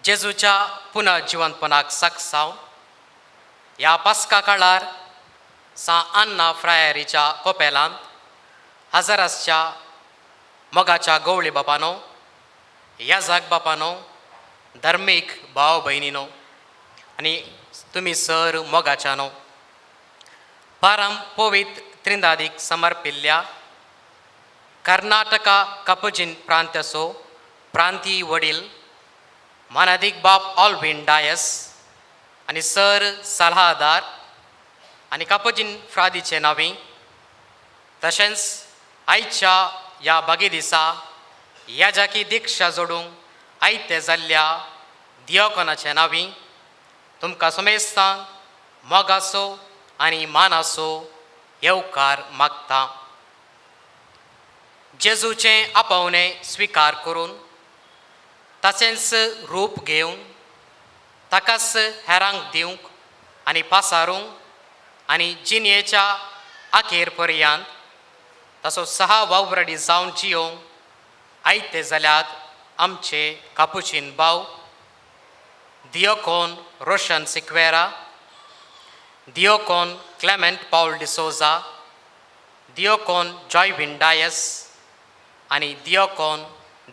जेजूच्या पुनर्जिवंतपणाक साक्षाव ह्या पास्का काळार सां अन्ना फ्रायरीच्या कोपेलांत हजर आसच्या मोगाच्या गवळी बापानो, याजाक बापानो, धर्मीक भाव भयणीनो आनी तुमी सर मोगाच्यानो, पारम पवित्र त्रिंदादीक समर्पिल्ल्या कर्नाटका कपुजीन प्रांताचो प्रांतीय वडील मानादीक बाब ऑलविन डायस आनी सर सलाहदार आनी कापोजीन फ्रादीचे नांवी, तशेंच आयच्या ह्या बागी दिसा याजाकी दिक्षा जोडूंक आयते जाल्ल्या दियोकोनाचे नांवी तुमकां समेस्तांक मोगाचो आनी मानाचो येवकार मागता. जेजूचें आपोवणें स्विकार करून ताचेंच रूप घेवन ताकाच हेरांक दिवंक आनी पासारूंक आनी जिणेच्या अखेर पर्यंत ताचो सहा वावराडी जावन जियोवंक आयते जाल्यात आमचे कापुचीन भाव दियोकोन रोशन सिक्वेरा, दियोकोन क्लेमेंट पावल डिसोजा, दियोकोन जॉयविन डायस आनी दियोकोन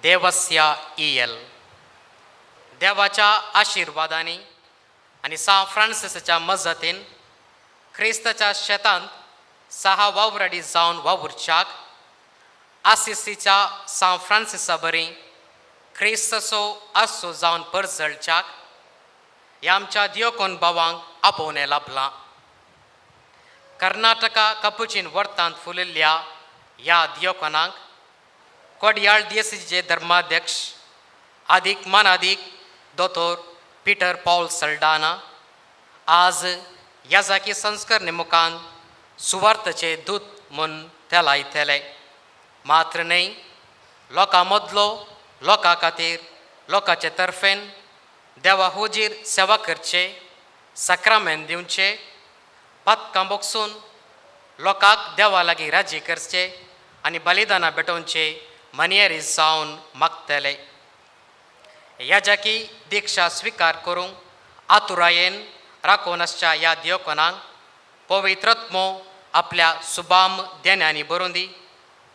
देवस्या इयल. देवाच्या आशिर्वादांनी आनी सां फ्रांसिसाच्या मजतीन क्रिस्ताच्या शेतांत सहा वावराडी जावन वावुरच्याक आसिसीच्या सां फ्रांसिसा बरी क्रिस्ताचो आसो जावन परजळच्याक ह्या आमच्या दियोकोन भावांक आपोवणें लाभलां. कर्नाटका कपुचीन वर्तांत फुलिल्ल्या ह्या दियोकोनाक कोडयाळ दियसीचे धर्माध्यक्ष आदीक मानादीक दोतोर पिटर पॉल सल्डाना आज याजाकी संस्कार निमुखान सुवार्थाचे दूत म्हूण तेलायतले मात्र न्हय, लोकां मदलो लोकां खातीर लोकांचे तर्फेन देवा हुजीर सेवा करचे, साक्रामेंत दिवचे, पातकां बोगसून लोकांक देवा लागीं राजी करचे आनी बलिदानां भेटोवचे मनियरी जावन मागतले. याजाकी दिक्षा स्विकार करूंक आतुरायेन राखून आसच्या ह्या दियोकोनाक पवित्रत्मो आपल्या सुबाम देण्यांनी बरोवन दी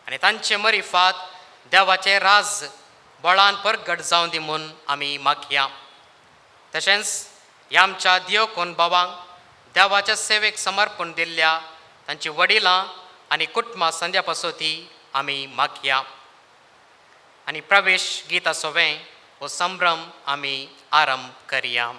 आनी तांचे मरिफात देवाचें राज बळान परगट जावं दी म्हूण आमी मागया. तशेंच ह्या आमच्या दियोकोन भावांक देवाच्या सेवेक समर्पण दिल्ल्या तांची वडिलां आनी कुटुंबां संद्या पासती आमी मागया आनी प्रवेश गीता सोवें हो संभ्रम आमी आरंभ करया.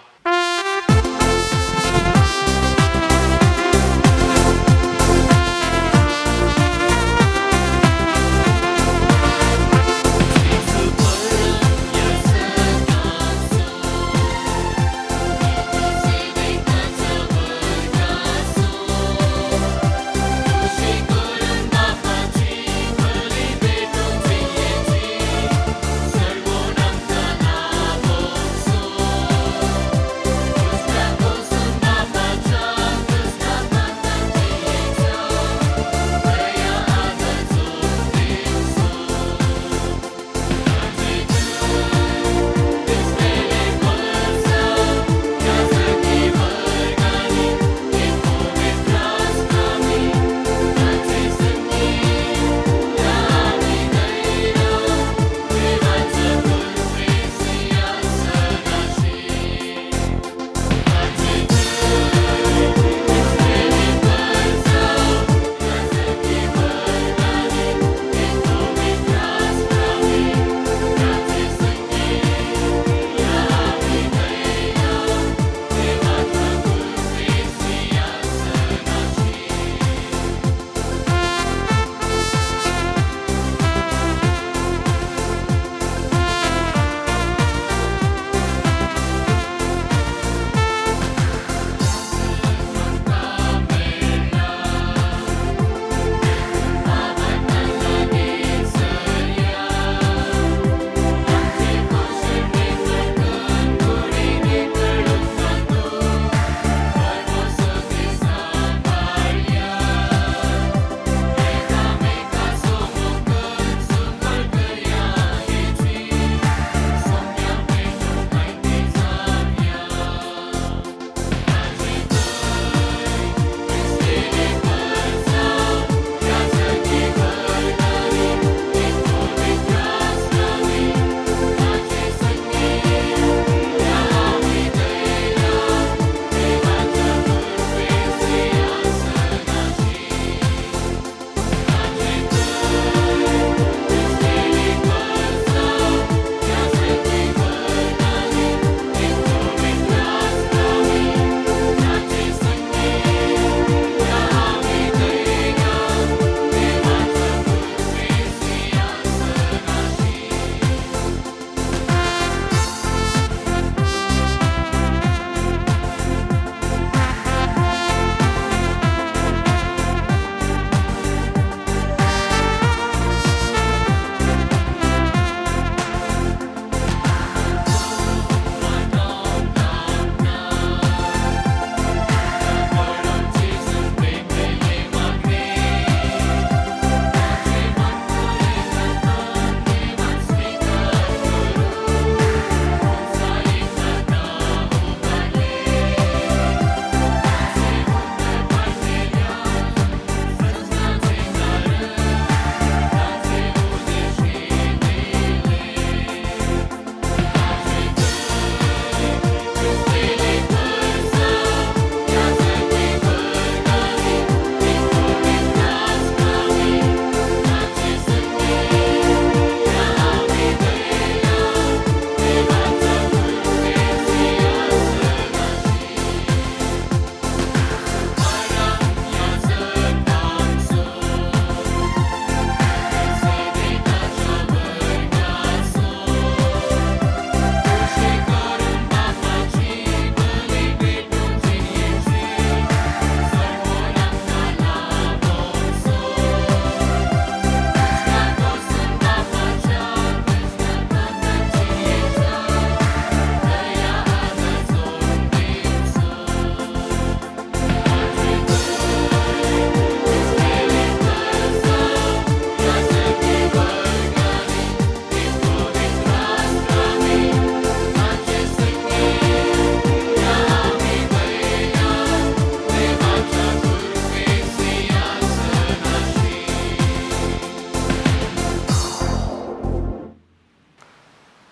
सर्वोणम तनावोसो.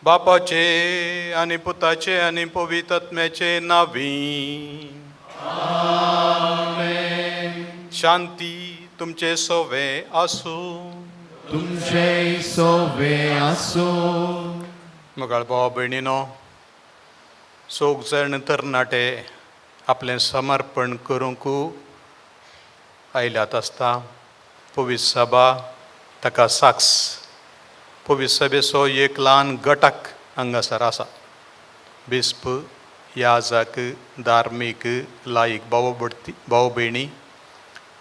बापाचे आनी पुताचे आनी पवित्र आत्म्याचे नावी. शांती तुमचे सोवे आसूं. तुमचे सोवे आसूं. मोगाळ भाव भयणीनो, सोग जाण तरणाटे आपलें समर्पण करूंक आयल्यात आसता. पवित्र सभा ताका साक्ष. पवित्र सभेचो एक ल्हान गटाक हांगासर आसा. बिस्प, याजक, धार्मीक, लायक भाव भडती, भाव भयणी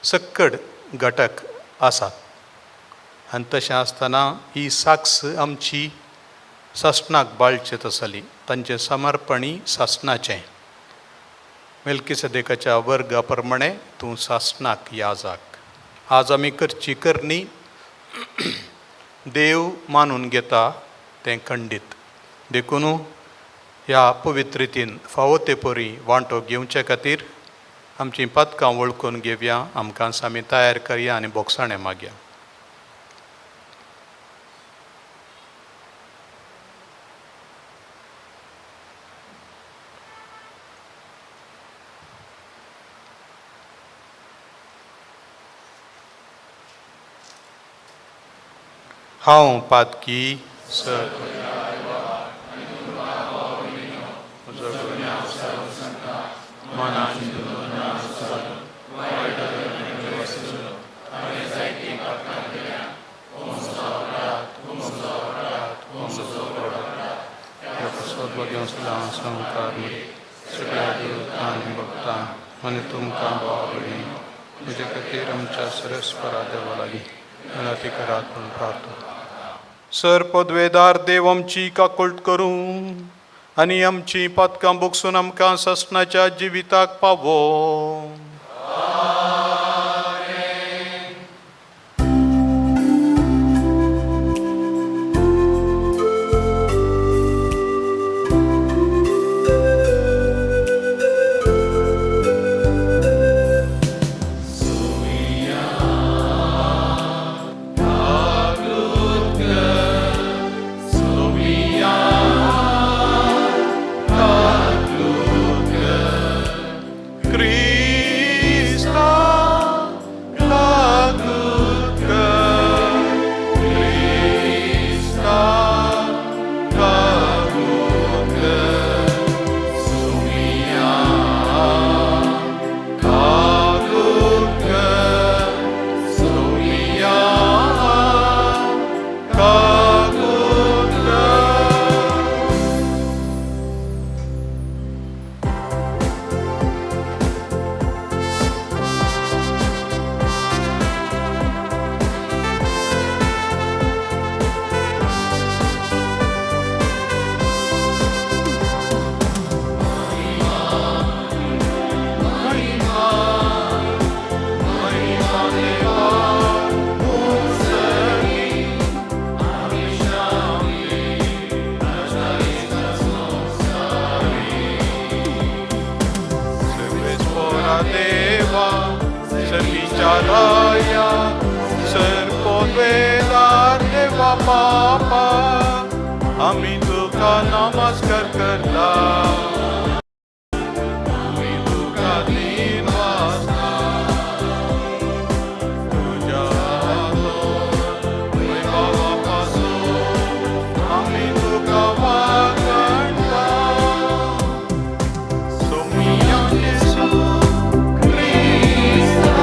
सक्कड घटक आसात. आनी तशें आसतना ही साक्ष आमची सासणाक बाळचेत आसली. तांचें समर्पणी सासणाचें. मेलकीसदेकाच्या वर्गा प्रमाणे तूं सासणाक याजाक. आज आमी करची करणी देव मानून घेता तें खंडीत. देखून ह्या पवित्र रितीन फावो ते परी वांटो घेवचे खातीर आमचीं पदकां वळखून घेवया. आमकां आमी तयार करया आनी बोगसाणें मागया. हांव पातकी सर आनी तुमकां भाव भयणी म्हजे खातीर आमच्या सरस्परा देवा लागीं विनंती करात म्हूण प्रार्थना. सर पदवेदार देव आमची काकुळट करूं आनी आमची पातकां भोगसून आमकां ससनाच्या जिविताक पावो. Krista, काकुळट कर. Krista, काकुळट कर. सुमिया, काकुळट कर. सुमिया, काकुळट कर. सर्वेस्पोरा देवा सर्वीच्या सर्पोद्वेदार देवा पापा आमी तुका नमस्कार करता. आमी तुका दिन वाजता. तुज्या वैभवापासून आमी तुका वागणता. Somia Jesu Krista,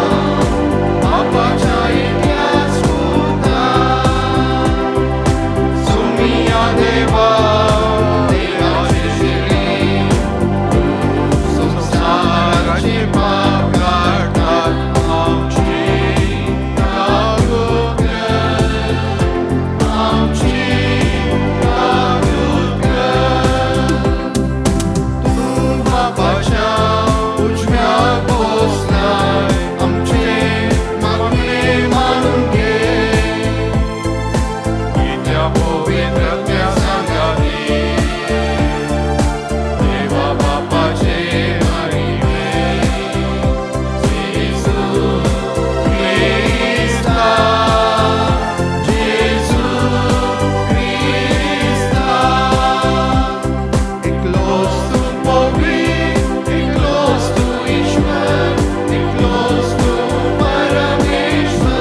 बापाच्या एकल्याच पुता. Somia देवा, देवाचे शिरी, एकलोच तूं पवित्र, एकलोच तूं ईश्वर, एकलोच तूं परमेश्वर.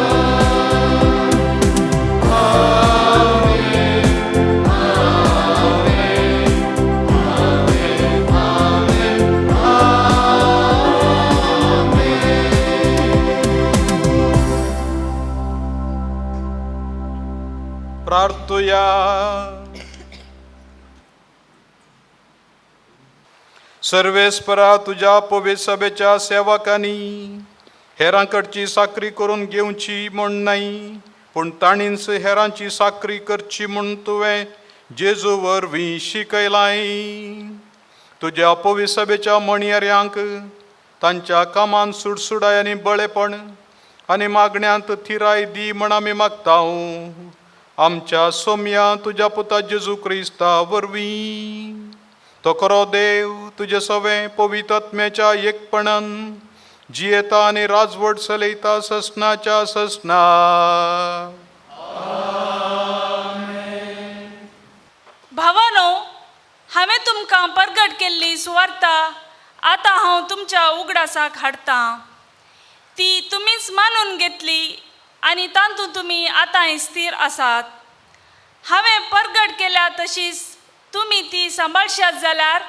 प्रार्थुया. सर्वेस्परा तुज्या पवित्र सभेच्या सेवकांनी हेरांकडची साकरी करून घेवची म्हूण न्हय, पूण ताणींच हेरांची साकरी करची म्हूण तुवें जेजू वरवीं शिकयलाय. तुज्या पवित्र सभेच्या म्हणयाऱ्यांक तांच्या कामान सुडसुडाय आनी बळेपण आनी मागण्यांत थिराय दी म्हण आमी मागता, आमच्या सोम्या तुज्या पुता जेजू क्रिस्ता वरवीं. तो खरो देव तुजे सवें पवित्र आत्म्याच्या एकपणान जियेता आनी राजवट चलयता ससनाच्या ससना. भावानो, हांवें तुमकां परगट केल्ली सुवार्ता आतां हांव तुमच्या उगडासाक हाडटां. ती तुमीच मानून घेतली आनी तातूंत तुमी आतांय स्थीर आसात. हांवें परगट केल्या तशीच तुमी ती सांबाळशात जाल्यार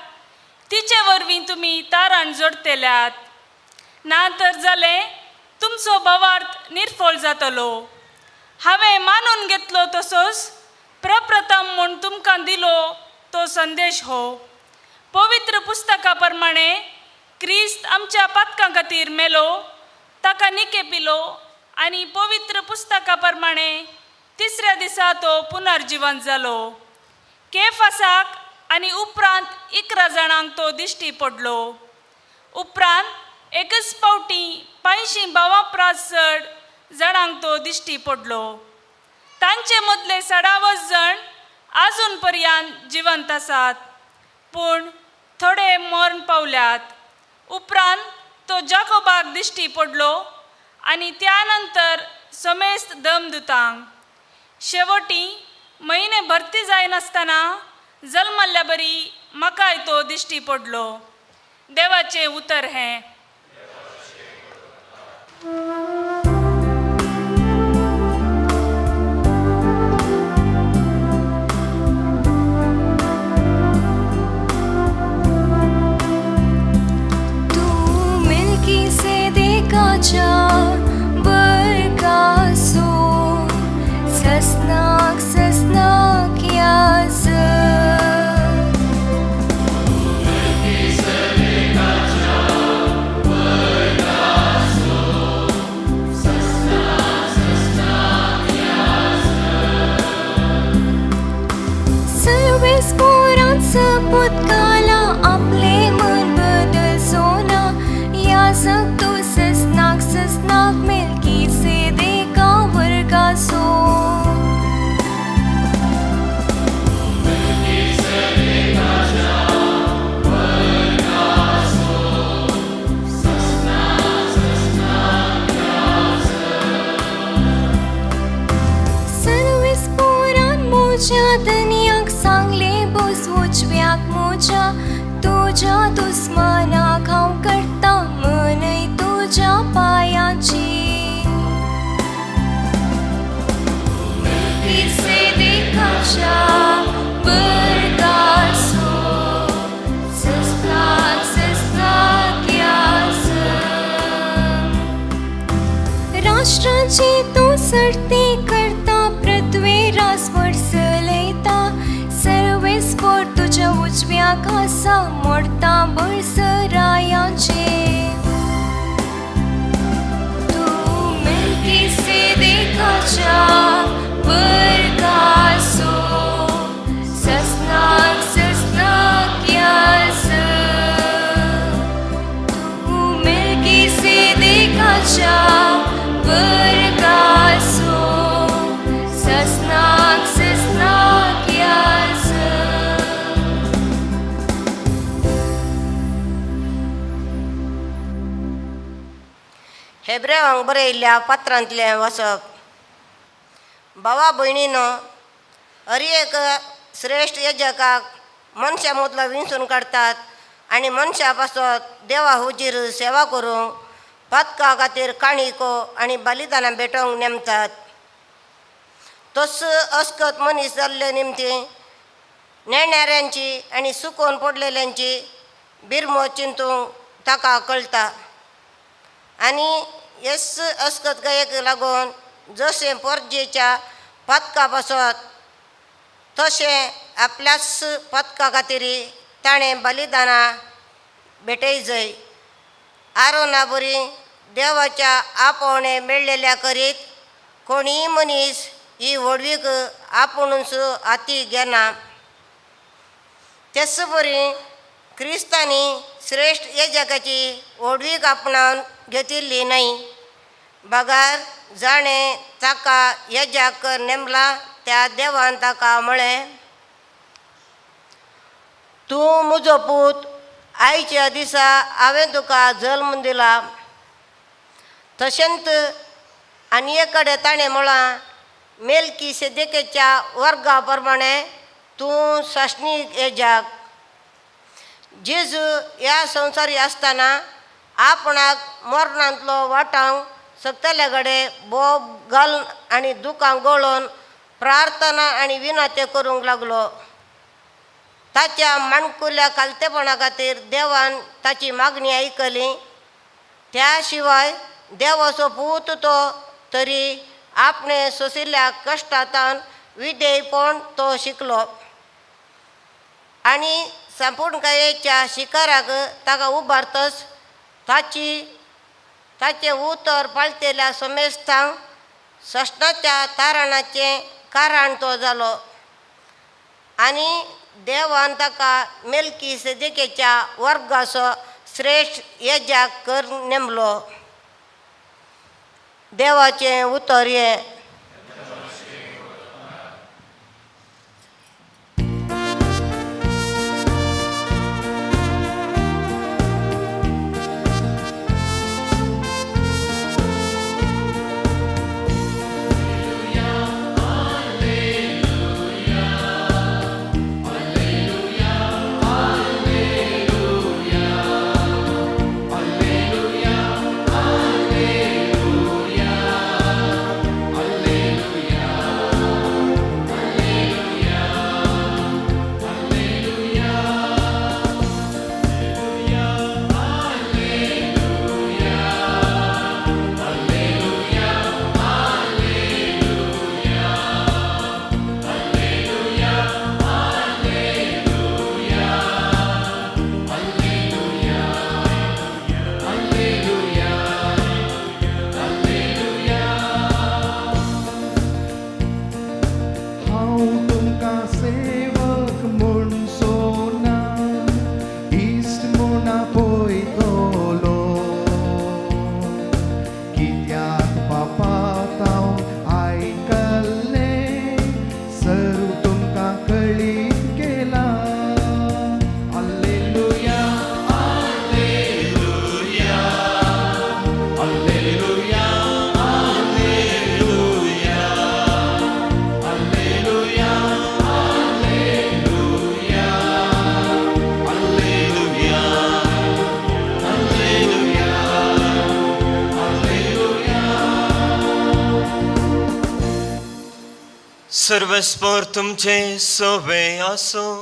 तिचे वरवीं तुमी तारण जोडटेल्यात. ना तर जालें तुमचो भावार्थ निर्फळ जातलो. हांवें मानून घेतलो तसोच प्रप्रथम म्हूण तुमकां दिलो तो संदेश हो. पवित्र पुस्तका प्रमाणे क्रिस्त आमच्या पातकां खातीर मेलो, ताका निके पिलो आनी पवित्र पुस्तका प्रमाणे तिसऱ्या दिसा तो पुनर्जिवंत जालो. केफासाक आनी उपरांत 11 जाणांक तो दिश्टी पडलो. उपरांत एकच फावटी 500 भावां प्रास चड जाणांक तो दिश्टी पडलो. तांचे मदले सडावत जण आजून पर्यंत जिवंत आसात, पूण थोडे मरण पावल्यात. उपरांत तो जाकोबाक दिश्टी पडलो आनी त्या नंतर समेस्त दमदुतांक. शेवटी म्हयने भरती जायनासतना जल्मल्ल्या बरी म्हाकाय तो दिश्टी पडलो. देवाचें उतर हें. तू मिल्की से देखाच्या बरकासो, ससनाक ससनाक याज. सर्वेस पोरांचं पुतकाला आपले मन बदल सोना, याजक तू ससनाक ससनाक मिल्की से देखा वर्गासो. सर्वेस पोरान मोज्या धनयाक सांगले, बोस उजव्याक मोज्या, तुज्या दुस्मानाक हांव करता मनय तुज्या पायांची. किसे देखाच्या बरगासो, ससनाक ससनाक यास. राष्ट्रांची तूं सर्ती करता, पृथ्वी रासवट चलयता, सर्वेस्पोर तुज्या उजव्या खासा मोडता बळसरायाचे. तूं मिल्की से देखाच्या बरगासो, ससनाक ससनाक यास. तू मिल्की से देखाच्या बरगासो, ससनाक ससनाक यास. हेब्रेवांक बरयल्ल्या पत्रांतलें वचप. भावा भयणीनो, हर एक श्रेश्ठ यजकाक मनशां मदलो विंचून काडटात आनी मनशां पासत देवा हुजीर सेवा करूंक पातका खातीर काणिको आनी बलिदानां भेटोवंक नेमतात. तस अस्कत मनीस जाल्ले निमती नेणाऱ्यांची आनी सुकोवन पडलेल्यांची बिरमो चिंतूंक ताका कळटा. आनी येस अस्कत गायेक लागून जशें पोरजेच्या पातका पासत तशें आपल्याच पातका खातीर ताणें बलिदानां भेटय जय. आरोना बरी देवाच्या आपोवणें मेळ्ळेल्या करीत कोणीय मनीस ही व्हडवीक आपुणूच हाती घेना. तेच बरी क्रिस्तांनी श्रेश्ठ येजकाची व्हडवीक आपणावन घेतिल्ली न्हय, बगार जाणें ताका येजाक नेमला त्या देवान ताका म्हळें, तूं म्हजो पूत, आयच्या दिसा हांवें तुका जल्म दिला. तशेंच आनी एक कडेन ताणें म्हळां, मेलकी सेदेकेच्या वर्गा प्रमाणें तूं सासणीक येजाक. जेजू ह्या संवसारी आसतना आपणाक मरणांतलो वाटावंक शकतल्या कडेन बोब घालून आनी दुकां गळोवन प्रार्थना आनी विनाते करूंक लागलो. ताच्या माणकुल्या खालतेपणा खातीर देवान ताची मागणी आयकली. त्या शिवाय देवाचो पूत तो तरी आपणें सोंशिल्ल्या कश्टांतान विधेयपण तो शिकलो आनी सांपूर्णकायेच्या शिकाराक ताका उबारतच ताची ताचें उतर पाळटेल्या समेस्तांक सश्णाच्या तारणाचें कारण तो जालो आनी देवान ताका मेलकी सेदेकेच्या वर्गाचो श्रेश्ठ येजाक कर नेमलो. देवाचें उतर हें. हांव तुमकां सेवक म्हूण सोना इश्ट म्हूण आपयतलो कित्याक बापात हांव आयकल्लें सर्व तुमकां कळीत केलां. Alleluia, alleluia, alleluia, alleluia, alleluia, alleluia, alleluia, alleluia, alleluia. सर्वस्पर तुमचे सोवे आसूं.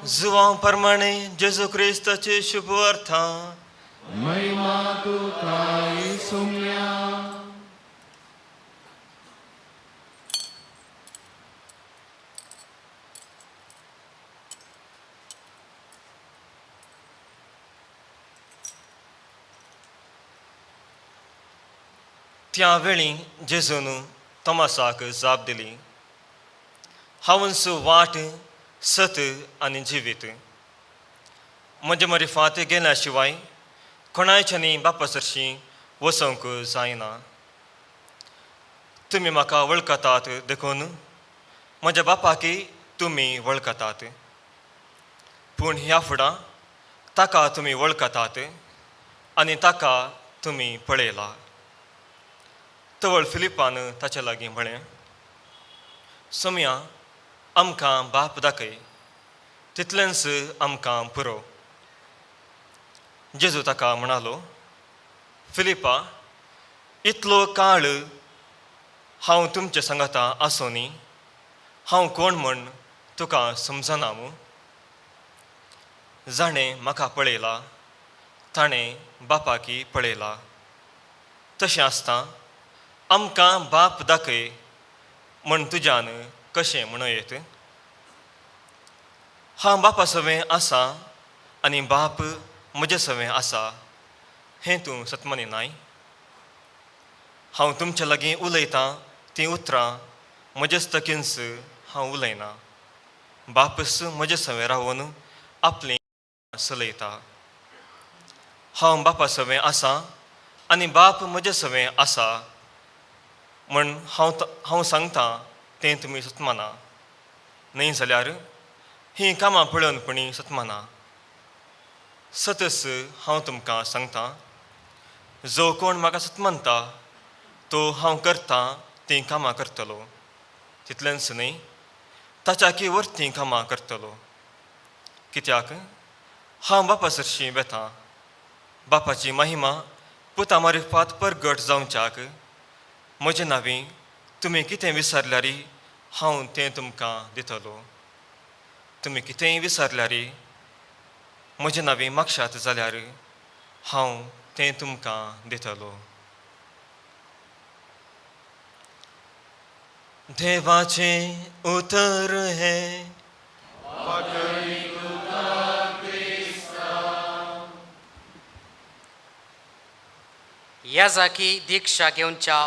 जुवां प्रमाणे जेजू क्रिस्ताची शुभवार्ता. महिमा तुका येसुम्या. त्या वेळी जेजून तोमासाक जाप दिली, हांवूच वाट, सत आनी जिवीत. म्हजे मरिफात गेल्या शिवाय कोणायच्यानी बापा सरशीं वचोंक जायना. तुमी म्हाका वळखतात देखून म्हज्या बापाकय तुमी वळखतात, पूण ह्या फुडां ताका तुमी वळखतात आनी ताका तुमी पळयला. तवळ फिलिपान ताच्या लागीं म्हळें, सोमया, आमकां बाप दाखय, तितलेंच आमकां पुरो. जेजू ताका म्हणालो, फिलिपा, इतलो काळ हांव तुमचे सांगाता आसो न्ही, हांव कोण म्हण तुका समजना मू? जाणें म्हाका पळयला ताणें बापाकी पळयला. तशें आसता आमकां बाप दाखय म्हण तुज्यान कशें म्हणूं येत? हांव बापा सवें आसा आनी बाप म्हजे सवें आसा हें तूं सतमनी नाय? हांव तुमचे लागीं उलयतां तीं उतरां म्हजेच तकींच हांव उलयना, बापस म्हजे सवें रावून आपलीं चलयता. हांव बापा सवें आसा आनी बाप म्हजे सवें आसा म्हण हांव सांगता तें तुमी सतमाना, न्हय जाल्यार हीं कामां पळोवन पुणी सतमाना. सतस हांव तुमकां सांगता, जो कोण म्हाका सतमानता तो हांव करता तीं कामां करतलो, तितलेंच न्हय ताच्याकी वरतीं कामां करतलो. कित्याक हांव बापा सरशीं वेता. बापाची महिमा पुता मारिफात परगट जावच्याक म्हजे नांवी तुमी कितें विसरल्यार हांव तें तुमकां दितलो. तुमी कितेंय विसरल्यार म्हजे नांवी मागशात जाल्यार हांव तें तुमकां दितलो. देवाचें उतर हें. ह्या जागी दीक्षा घेवच्या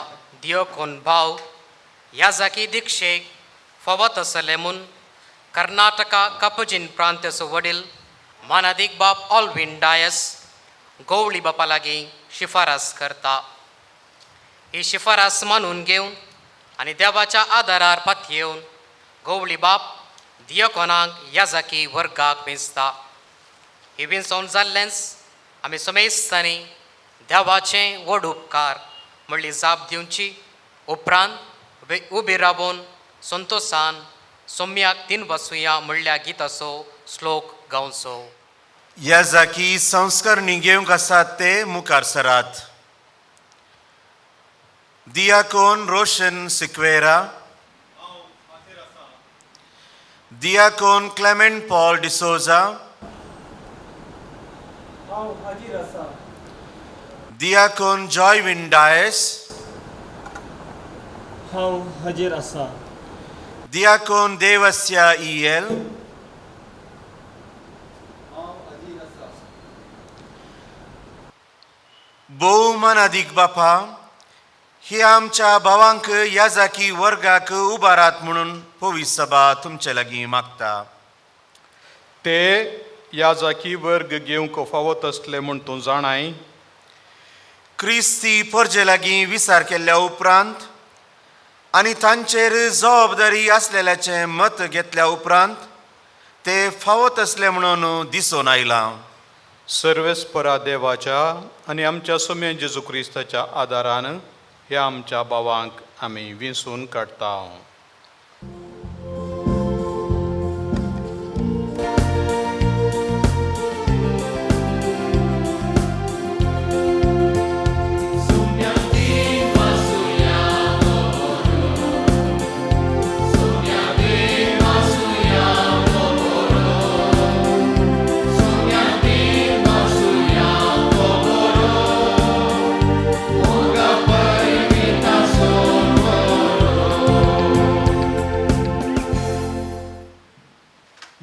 दियोकोन भाव ह्या जागी दीक्षेक फावत आसले म्हूण कर्नाटका कपजीन प्रांताचो वडील मानादीक बाब ऑलविन डायस गवळी बापा लागीं शिफारस करता. ही शिफारस मानून घेवन आनी देवाच्या आदारार पातयेवन गवळी बाप दियकोनाक ह्या जागी वर्गाक वेंचता. ही विंचोवन जाल्लेंच आमी समेस्तांनी देवाचें व्हड उपकार म्हणली जाप दिवची. उपरांत उबी रावून संतोसान सोम्याक तीन बसुया म्हणल्या गिताचो श्लोक गावचो. ह्या जाकी संस्करणी घेवंक आसात ते मुखार सरात. दियाकोन रोशन सिक्वेरा, दियाकोन क्लेमेंट पॉल डिसोजा, दियाकोन जॉयविन डायस, हांव हाजीर आसा. दियाकोन देवस्या ई एल, भोवमानादीक बापा, ही आमच्या भावांक ह्या जाकी वर्गाक उबारात म्हणून पवित्र सभा तुमचे लागीं मागता. ते ह्या जाकी वर्ग घेवंक फावत आसले म्हूण तूं जाणाय. क्रिस्ती परजे लागीं विचार केल्ल्या उपरांत आनी तांचेर जबाबदारी आसलेल्याचें मत घेतल्या उपरांत ते फावत आसले म्हणून दिसून आयलां. सर्वेस्परा देवाच्या आनी आमच्या सोम्या जेजू क्रिस्ताच्या आदारान ह्या आमच्या भावांक आमी विंचून काडटा.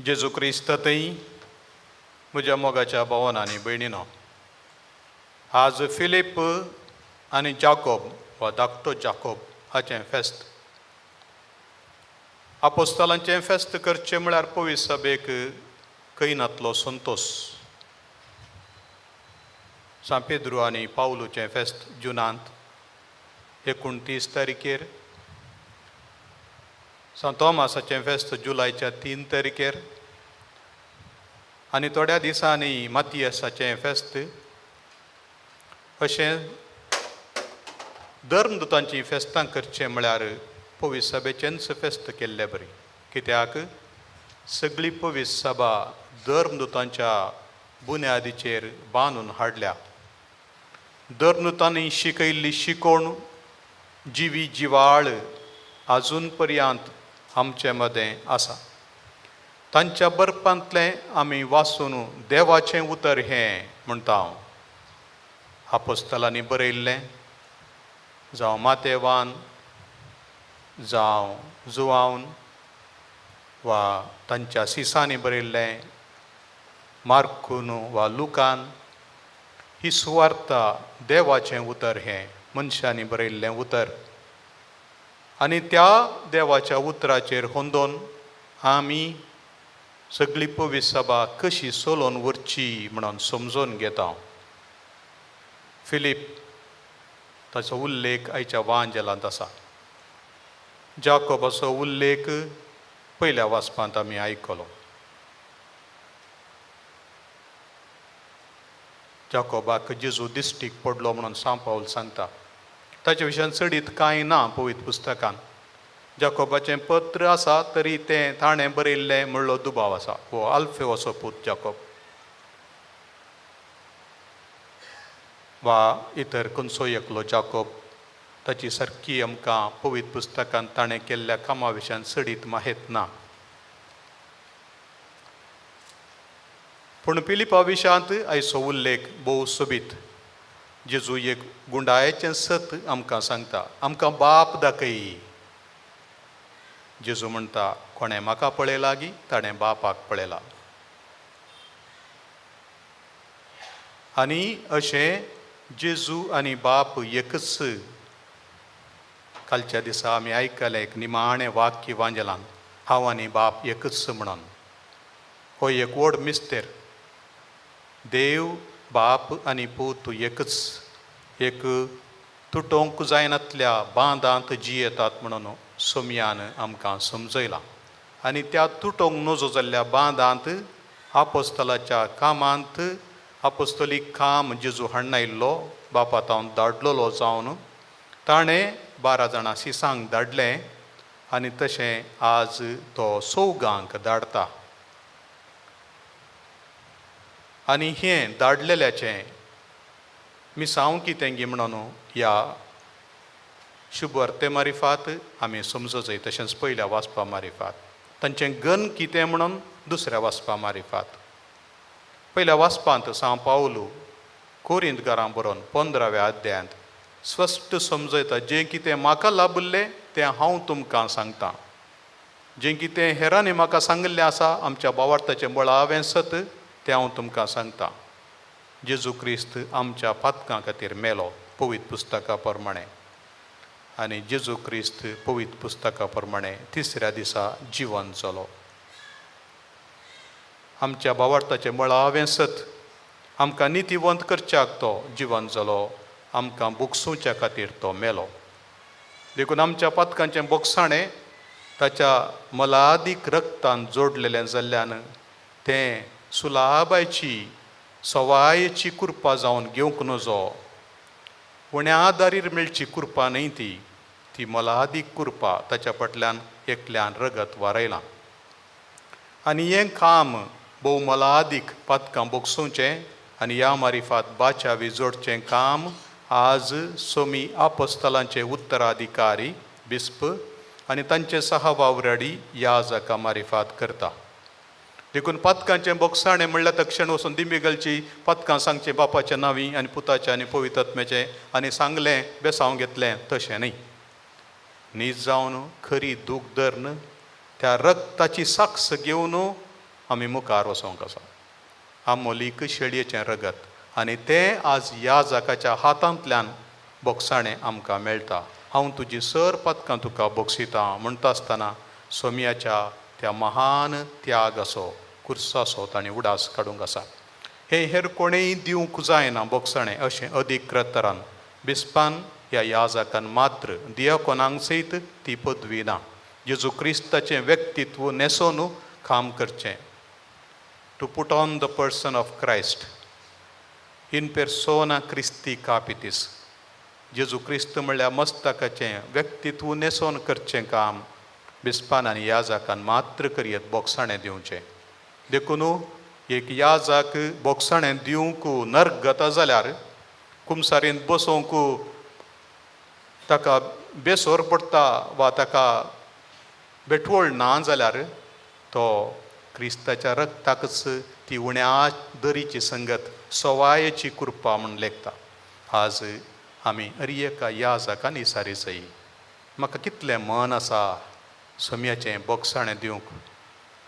जेजू क्रिस्त थंय म्हज्या मोगाच्या भावान आनी भयणीनो, आज फिलीप आनी जाकोब वा धाकटो जाकोब हाचें फेस्त. आपोस्तालांचें फेस्त करचें म्हळ्यार पवित्र सभेक खंय नातलो संतोश. सांत पेद्रू आनी पावलूचें फेस्त जुनांत 29 तारखेर, सांत तोमासाचें फेस्त जुलायच्या 3 तारखेर आनी थोड्या दिसांनी मातियसाचें फेस्त, अशें धर्मदूतांचीं फेस्तां करचें म्हळ्यार पवित्र सभेचेंच फेस्त केल्ले बरी. कित्याक सगळी पवित्र सभा धर्मदूतांच्या बुन्यादीचेर बांदून हाडल्या. धर्मदूतांनी शिकयल्ली शिकोवण जिवी जिवाळ आजून पर्यंत आमचे मदें आसा. तांच्या बरपांतलें आमी वाचून देवाचें उतर हें म्हणटा हांव. आपोस्तलांनी बरयल्लें जावं मातेवान जावं जुवावन वा तांच्या सिसांनी बरयल्लें मार्कून वा लुकान, ही सुवार्ता देवाचें उतर हें मनशांनी बरयल्लें उतर. आनी त्या देवाच्या उतराचेर होंदोन आमी सगळी पवित्र सभा कशी चलोवन व्हरची म्हणून समजून घेता. फिलीप ताचो उल्लेख आयच्या वांजेलांत आसा. जाकोबाचो उल्लेख पयल्या वाचपांत आमी आयकलो. जाकोबाक जेजू दिश्टीक पडलो म्हणून सांव पावल सांगता. ताच्या विशयान चडीत कांय ना पवित्र पुस्तकान. जाकोबाचें पत्र आसा तरी तें ताणें बरयल्लें म्हणलो दुबाव आसा. हो आल्फेवाचो पूत जाकोब वा इतर खंयचो एकलो जाकोब, ताची सारकी आमकां पवित्र पुस्तकान ताणें केल्ल्या कामा विशयान चडीत माहेत ना. पूण फिलिपा विशयांत आयचो उल्लेख भोव सोबीत. जेजू एक गुंडायेचें सत आमकां सांगता, आमकां बाप दाखय. जेजू म्हणटा, कोणें म्हाका पळयला गी ताणें बापाक पळयला. आनी अशें जेजू आनी बाप एकच. कालच्या दिसा आमी आयकलें एक निमाणें वाक्य वांजेलान, हांव आनी बाप एकच म्हणून. हो एक व्हड मिस्तेर. देव बाप आनी पूत एकच, एक तुटोवंक जायनातल्या बांदांत जियेतात म्हणून सोमयान आमकां समजयलां. आनी त्या तुटोवंक नजो जाल्ल्या बांदांत आपोस्तलाच्या कामांत आपोस्तलीक काम जेजू हाडणायल्लो बापा तावन धाडलेलो जावन ताणें 12 जाणां सिसांक धाडलें आनी तशें आज तो चौगांक धाडटा. आनी हें धाडलेल्याचें मिसांव कितें गी म्हणून ह्या शुभवर्ते मारिफात आमी समजो जाय. तशेंच पयल्या वाचपा मारिफात तांचें गन कितें म्हणून दुसऱ्या वाचपा मारिफात. पयल्या वाचपांत सांव पावलू कोरिंत घरां बरोवन 15व्या अध्यायांत स्पश्ट समजयता, जें कितें म्हाका लाभिल्लें तें हांव तुमकां सांगता, जें कितें हेरांनी म्हाका सांगिल्लें आसा आमच्या बावार्थाचें मुळावें सत तें हांव तुमकां सांगता. जेजू क्रिस्त आमच्या पातकां खातीर मेलो पवित्र पुस्तका प्रमाणें आनी जेजू क्रिस्त पवित्र पुस्तका प्रमाणें तिसऱ्या दिसा जिवन जालो. आमच्या बावार्थाचें मुळावें सत आमकां नितीवंत करच्याक तो जिवन जालो, आमकां बोगसुच्या खातीर तो मेलो. देखून आमच्या पातकांचें बोगसाणें ताच्या मलादीक रक्तान जोडलेलें जाल्ल्यान तें सुलाबायची सवायेची कृपा जावन घेवंक नजो. उण्या आदारीर मेळची कृपा न्हय ती, ती मलादीक कृपा. ताच्या फाटल्यान एकल्यान रगत वारयलां. आनी हें काम भोव मलादीक पातकां बोगसोवचें आनी ह्या मारिफात बाचावी जोडचें काम आज सोमी आपोस्तलांचे उत्तराधिकारी बिस्प आनी तांचे सहा वावराडी ह्या जाका मारिफात करता. देखून पातकांचें बोगसाणें म्हणल्यार तक्षण वचून दिंबी घालची, पातकां सांगचें बापाच्या नांवी आनी पुताचें आनी पवित्र आत्म्याचें आनी सांगलें बेसांव घेतलें, तशें न्ही. नीज जावन खरी दूख धरून त्या रक्ताची साक्ष घेवन आमी मुखार वचोंक आसा. आमोलीक शेळयेचें रगत आनी तें आज ह्या जाकाच्या हातांतल्यान बोगसाणें आमकां मेळटा. हांव तुजी सर पातकां तुका बोगसिता म्हणटा आसतना सोमयाच्या त्या महान त्यागाचो कुर्साचो ताणें उडास काडूंक आसा. हें हेर कोणेय दिवंक जायना बोगसाणें अशें अधिकृत तरान बिस्पान ह्या याजकान मात्र दियाकोनांक सयत ती पदवी ना. जेजू क्रिस्ताचें व्यक्तित्व न्हेसोन काम करचें. To put on the person of Christ, in persona Christi capitis. जेजू क्रिस्त म्हणल्यार मस्तकाचें व्यक्तित्व न्हेसोन करचें काम. बिस्पान आनी याजाकान मात्र करयत बोगसाणें दिवचें. देखून एक याजाक बोगसाणें दिवंक नर्गता जाल्यार कुमसारींत बसोवंक ताका बेसोर पडटा वा ताका बेटवळ ना जाल्यार तो क्रिस्ताच्या रक्ताकच ती उण्या दरीची संगत सवायेची कृपा म्हूण लेखता. आज आमी अरी एका याजाकान इसारी जाई. म्हाका कितलें मन आसा सोम्याचें बोगसाणें दिवंक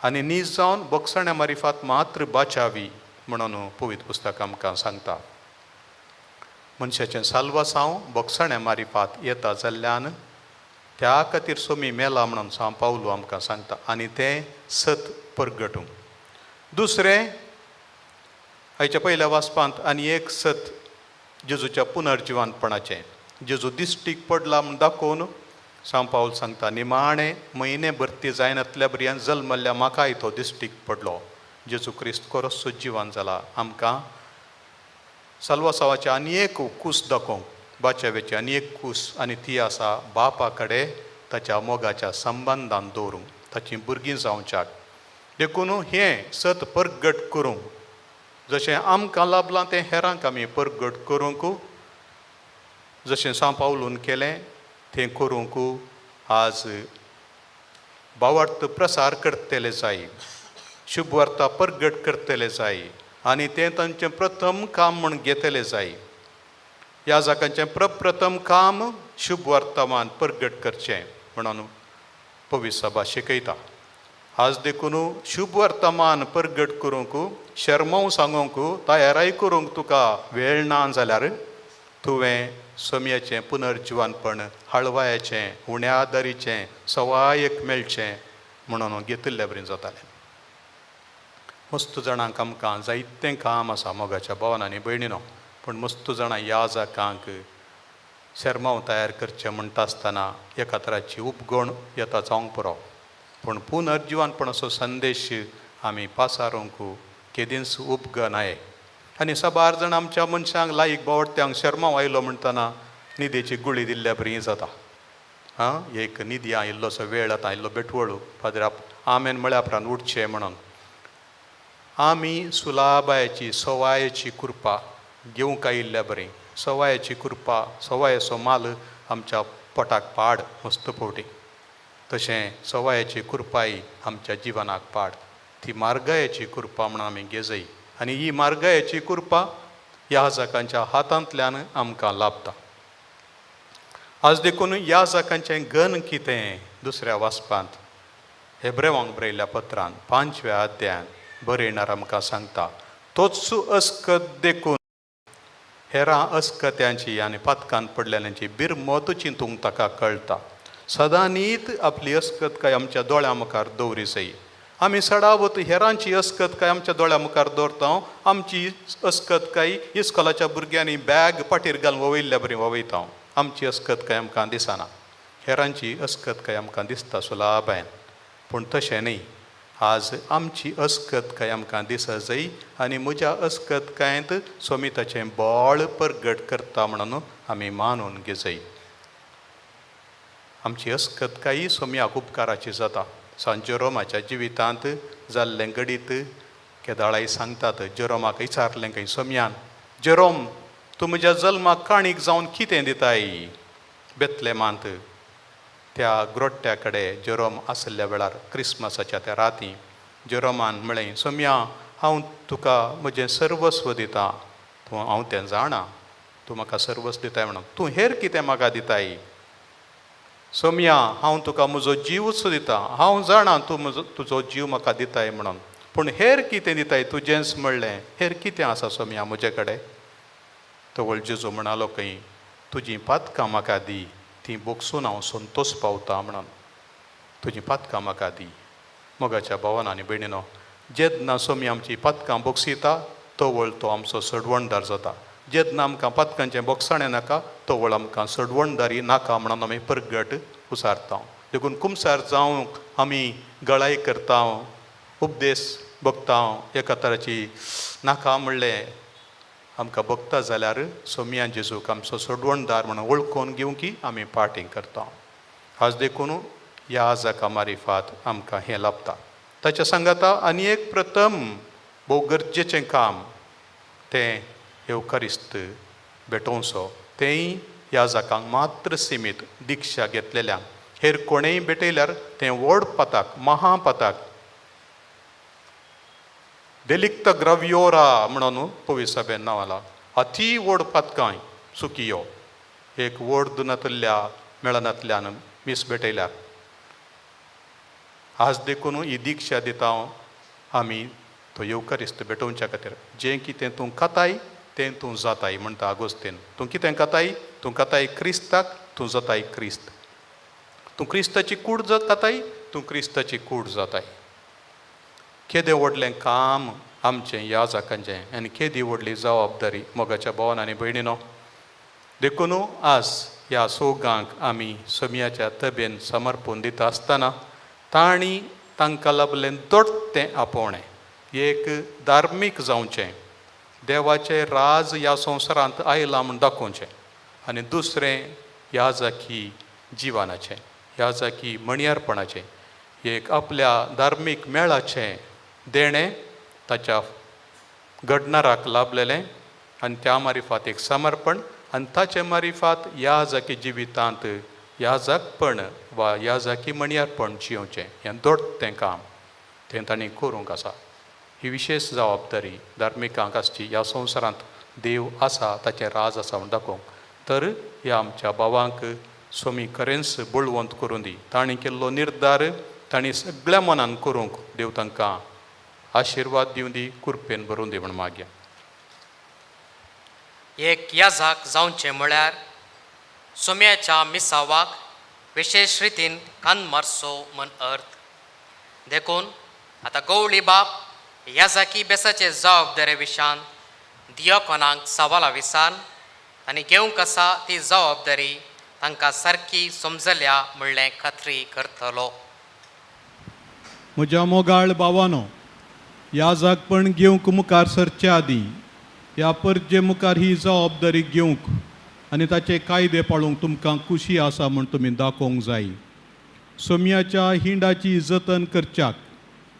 आनी नीज जावन बोगसाण्या मारिफात मात्र बाचावी म्हणून पवित्र पुस्तक आमकां सांगता. मनशाचें साल्वासांव बोगसाण्या मारिफात येता जाल्ल्यान त्या खातीर सोमी मेला म्हणून सांव पावलू आमकां सांगता आनी तें सत परगटूं. दुसरें, आयच्या पयल्या वाचपांत आनी एक सत जेजूच्या पुनर्जिवानपणाचें. जेजू दिश्टीक पडला म्हूण दाखोवन सांव पावल सांगता, निमाणें म्हयने भरती जायनातल्या भुरग्यान जल्मल्ल्या म्हाकाय तो दिश्टीक पडलो. जेजू क्रिस्त कोरसो जिवन जाला आमकां साल्वासावाचें आनी एक कूस दाखोवंक, बाचावेची आनी एक कूस, आनी ती आसा बापा कडेन ताच्या मोगाच्या संबंदान दवरूंक, ताचीं भुरगीं जावच्याक. देखून हें सत परगट करूंक जशें आमकां लाभलां तें हेरांक आमी परगट करूंक, जशें सांव पावलून केलें तें करूंक आज भावार्थ प्रसार करतले जाय, शुभवार्ता परगट करतले जाय आनी तें तांचें प्रथम काम म्हूण घेतलें जाय. ह्या जाकांचें प्रप्रथम काम शुभवर्तमान परगट करचें म्हणून पवित्र सभा शिकयता. आज देखून शुभवर्तमान परगट करूंक, शर्मांव सांगूंक, तयाराय करूंक तुका वेळ ना जाल्यार तुवें सोम्याचें पुनर्जिवानपण हळवायाचें उण्या दरीचें सवायक मेळचें म्हणून घेतिल्ल्या बरें जातालें. मस्त जाणांक आमकां जायतें काम आसा मोगाच्या भावान आनी भयणीनो, पूण मस्त जाणां ह्या जाकांक शेरमांव तयार करचें म्हणटा आसतना एका तराची उपगण येता जावंक पुरो, पूण पुनर्जिवानपण असो संदेश आमी पासारूंक केदींच उपगनाय. आनी साबार जाण आमच्या मनशांक लायक बावडत्यांक शेरमांव आयलो म्हणटना न्हिदेची गुळी दिल्ल्या बरी जाता. आं, एक न्हिदी इल्लोसो वेळ आतां इल्लो बेटवळू फादर आमेन म्हळ्या उपरांत उठचें म्हणून आमी सुलाबायची सवायेची कृपा घेवंक आयिल्ल्या बरी. सवायेची कृपा, सवायेचो माल आमच्या पोटाक पाड मस्त फावटी, तशें सवायेची कृपाय आमच्या जिवनाक पाड. ती मार्गायेची कृपा म्हणून आमी घेजय आनी ही मार्गायेची कृपा ह्या जाकांच्या हातांतल्यान आमकां लाभता. आज देखून ह्या जाकांचें गन कितें दुसऱ्या वाचपांत हेब्रेवांक बरयल्ल्या पत्रान 5व्या अध्यायान बरयणार आमकां सांगता, तोच अस्कत देखून हेरां अस्कत्यांची आनी पातकान पडलेल्यांची बिरमत चिंतूंक ताका कळटा. सदांनीत आपली अस्कत काय आमच्या दोळ्यां मुखार दवरी जाय. आमी सडावत हेरांची अस्कत काय आमच्या दोळ्यां मुखार दवरता, आमची अस्कत काय इस्कोलाच्या भुरग्यांनी बॅग पाटीर घालून वयल्ल्या बरी वयता. आमची अस्कत काय आमकां दिसना, हेरांची अस्कत काय आमकां दिसता सुलाबायन, पूण तशें न्ही. आज आमची अस्कत काय आमकां दिसत जाय आनी म्हज्या अस्कत कांयत सोमिताचें बळ परगट करता म्हणून आमी मानून घेजय. आमची अस्कत कांय सोम्याक उपकाराची जाता. सांत जेरोमाच्या जिवितांत जाल्लें घडीत केदाळाय सांगतात. जेरोमाक विचारलें खंय सोम्यान, जेरोम तूं म्हज्या जल्माक काणीक जावन कितें दिताय? बेतलेमांत त्या ग्रोट्ट्या कडेन जेरोम आशिल्ल्या वेळार क्रिसमसाच्या त्या राती जेरोमान म्हळें, सोम्या हांव तुका म्हजें सर्वस्व दितां, तूं हांव तें जाणा, तूं म्हाका सर्वस्व दिताय म्हणून, तूं हेर कितें म्हाका दिताय? सोम्या हांव तुका म्हजो जीवच दितां, हांव जाणा तूं म्हजो तुजो जीव म्हाका दिताय म्हणून, पूण हेर कितें दिताय? तुजेंच म्हणलें हेर कितें आसा सोम्या म्हजे कडेन? तवळ जेजू म्हणालो खंय, तुजीं पातकां म्हाका दी, ती बोगसून हांव संतोश पावता म्हणून, तुजीं पातकां म्हाका दी. मोगाच्या भावान आनी भयणीनो, जेन्ना सोमी आमची पातकां बोगसिता तवळ तो आमचो सडवणदार जाता. जेन्ना आमकां पातकांचें बोगसाणें नाका तवळ आमकां सडवणदारी नाका म्हणून आमी परगट उसारता. देखून कुमसार जावंक आमी गळाय करता, उपदेश बगता, एका तराची नाका म्हणलें आमकां बगता जाल्यार सोमिया जेजूक आमचो सोडवणदार म्हणून वळखून घेवंक की आमी पार्टी करता. आज देखून ह्या जाका मारिफात आमकां हें लाबता. ताच्या सांगाता आनी एक प्रथम भोव गरजेचें काम तें येवकारिस्त भेटोवचो, तेंय ह्या जाकांक मात्र सिमीत दिक्षा घेतलेल्यांक. हेर कोणेय भेटयल्यार तें व्हड पताक, महापताक, देलिक्त ग्रव्योरा म्हणून पविसाबेन नांव आला, अती व्हड पातकांय चुकियो एक व्हड नातल्या मेळनातल्यान मीस भेटयल्यार. आज देखून ही दिक्षा दिता आमी तो येवकारिस्त भेटोवच्या खातीर. जें कितें तूं खाताय तें तूं जाताय म्हणटा आगोस्तीन. तूं कितें खाताय? तूं खाताय क्रिस्ताक, तूं जाताय क्रिस्त. तूं क्रिस्ताची कूड खाताय, तूं क्रिस्ताची कूड जाताय. केदें व्हडलें काम आमचें ह्या जाकांचें आनी केदी व्हडली जबाबदारी मोगाच्या भोवान आनी भयणीनो. देखून आज ह्या सोगांक आमी सोमयाच्या तबेन समर्पून दिता आसतना तांणी तांकां लाबलें दोट्टें आपोवणें एक धार्मीक जावचें, देवाचें राज ह्या संवसारांत आयलां म्हूण दाखोवचें, आनी दुसरें ह्या जाकी जिवनाचें, ह्या जाकी मणयारपणाचें एक आपल्या धार्मीक मेळाचें देणें ताच्या घडणाराक लाबलेलें आनी त्या मारिफात एक समर्पण आनी ताचे मारिफात ह्या जाकी जिवितांत ह्या जाकपण वा ह्या जाकी मणयारपण जियोवचें हें दोट्टें काम तें तांणी करूंक आसा. ही विशेश जबाबदारी धार्मिकांक आसची. ह्या संवसारांत देव आसा, ताचें राज आसा म्हूण दाखोवंक. तर ह्या आमच्या भावांक स्वामी खरेंच बळवंत करूं दी. तांणी केल्लो निर्धार तांणी सगळ्या मनान करूंक देव तांकां आशिर्वाद दिवं दी, कृपेन भरून दी म्हूण मागया. एक याजाक जावचें म्हळ्यार सोम्याच्या मिसावाक विशेश रितीन कान मारचो म्हण अर्थ. देखून आतां गवळी बाप याजाकी बेसाचे जबाबदारे विशान दियोकोनाक सवाला विसान आनी घेवंक आसा ती जबाबदारी तांकां सारकी समजल्या म्हणलें खात्री करतलो. म्हज्या मोगाळ भावानो, ह्या जागपण घेवंक मुखार सरचे आदीं ह्या परजे मुखार ही जबाबदारी घेवंक आनी ताचे कायदे पाळूंक तुमकां खुशी आसा म्हूण तुमी दाखोवंक जाय. सोम्याच्या हिंडाची जतन करच्याक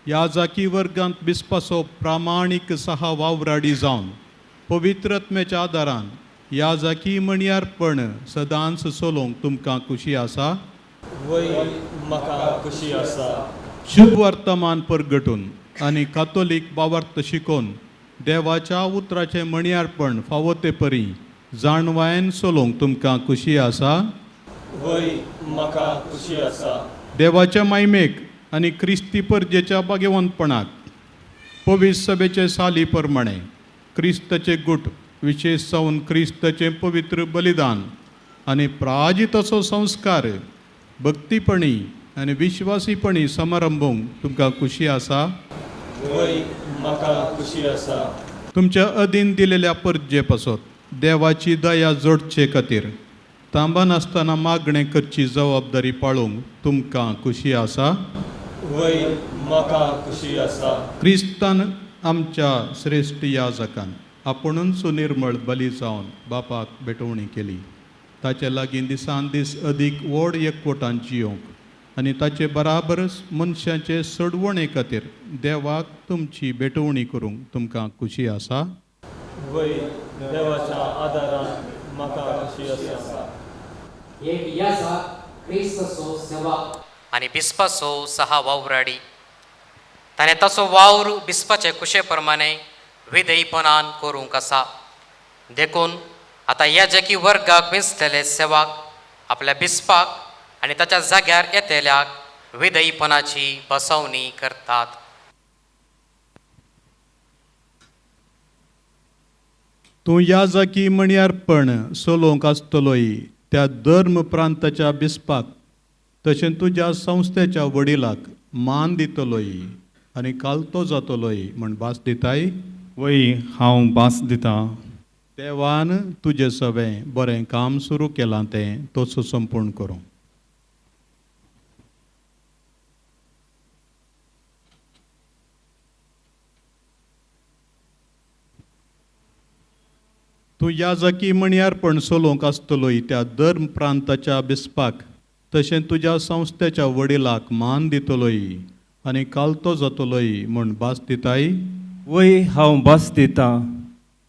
ह्या जाकी वर्गांत बिस्पाचो प्रामाणीक सहा वावराडी जावन पवित्रत्मेच्या आदारान ह्या जाकी म्हणयारपण सदांच चलोवंक तुमकां खुशी आसा. वय म्हाका खुशी आसा. शुभ वर्तमान परगटून आनी कातोलीक बावार्थ शिकोवन देवाच्या उतराचें म्हणयारपण फावो ते परी जाणवायेन चलोवंक तुमकां खुशी आसा. वय म्हाका खुशी आसा. देवाच्या मायमेक आनी क्रिस्ती परजेच्या भाग्यवंतपणाक पवित्र सभेचे साली प्रमाणे क्रिस्ताचे गुट विशेश जावन क्रिस्ताचें पवित्र बलिदान आनी प्राजिताचो संस्कार भक्तीपणी आनी विश्वासीपणी समारंभूंक तुमकां खुशी आसा. वय म्हाका खुशी आसा. तुमच्या अधीन दिलेल्या परजे पासत देवाची दया जोडचे खातीर तांबनासतना मागणें करची जबाबदारी पाळूंक तुमकां खुशी आसा. वय म्हाका खुशी आसा. क्रिस्तान आमच्या श्रेश्ठ याजकान आपुणूच निर्मळ बली जावन बापाक भेटवणी केली. ताचे लागीं दिसान दीस अदीक व्हड एकवटान जियोवंक आनी ताचे बराबरच मनशाचे सोडवणे खातीर देवाक तुमची भेटवणी करूंक तुमकां खुशी आसा. वय देवाच्या आदारान म्हाका खुशी आसा. एक याजाक क्रिस्ताचो सेवा आनी बिस्पाचो सहा वावराडी. ताणें ताचो वावर बिस्पाचे कुशे प्रमाणे विधेयपणान करूंक आसा. देखून आतां याजकी वर्गाक विंचलेले सेवाक आपल्या बिस्पाक आनी ताच्या जाग्यार येतल्याक विधेयपणाची बसवणी करतात. तूं याजकी म्हणयारपण चलोवंक आसतलोय त्या धर्म प्रांताच्या बिस्पाक तशें तुज्या संस्थेच्या वडिलाक मान दितलोय आनी कालतो जातलोय म्हण भास दिताय. वय हांव भास दितां. देवान तुजें सवें बरें काम सुरू केलां तें तसो संपूर्ण करूं. तूं याजकी म्हणयारपण चलोवंक आसतलोय त्या धर्म प्रांताच्या बिस्पाक तशें तुज्या संस्थेच्या वडिलाक मान दितलोय आनी कालतो जातलोय म्हूण भास दिताय? वय, हांव भास दितां.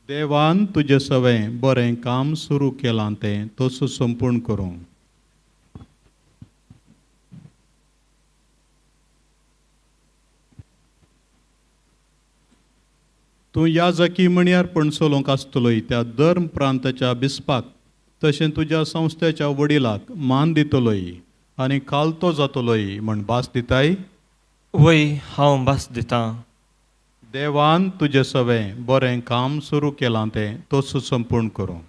देवान तुजें सवें बरें काम सुरू केलां तें तसो संपूर्ण करूं. तूं याजकी म्हणयार पणसोलोंक आसतलोय त्या धर्म प्रांताच्या बिस्पाक तशें तुज्या संस्थेच्या वडिलाक मान दितलोय आनी खालतो जातलोय म्हण भास दिताय? वय, हांव भास दितां. देवान तुजें सवें बरें काम सुरू केलां तें तसो संपूर्ण करूं.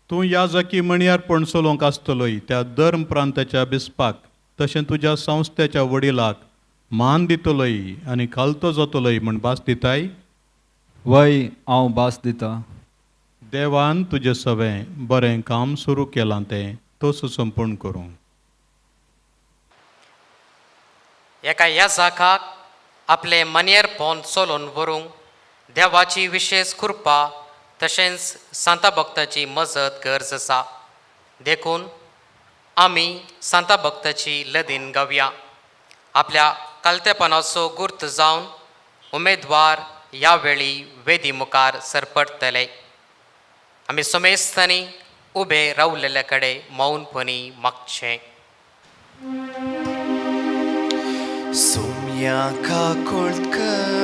तूं याजकी म्हणयार पणसोलोंक आसतलोय त्या धर्म प्रांताच्या बिस्पाक तशें तुज्या संस्थेच्या वडिलाक मान दितलोय आनी खालतो जातलोय म्हण भास दिताय? वय, हांव भास दितां. देवान तुजें सवें बरें काम सुरू केलां तें तसो संपूर्ण करूं. एका याजाकाक आपले मनेरपण चलोवन व्हरूंक देवाची विशेश कृपा तशेंच सांता भक्ताची मजत गरज आसा. देखून आमी सांता भक्ताची लदीन गावया. आपल्या कालतेपणाचो गुर्त जावन उमेदवार ह्या वेळी वेदी मुखार सरपटतले. आमी समेस्तांनी उबे रावलेले कडेन मौनपणी मागचें. सोम्या काकुळकर,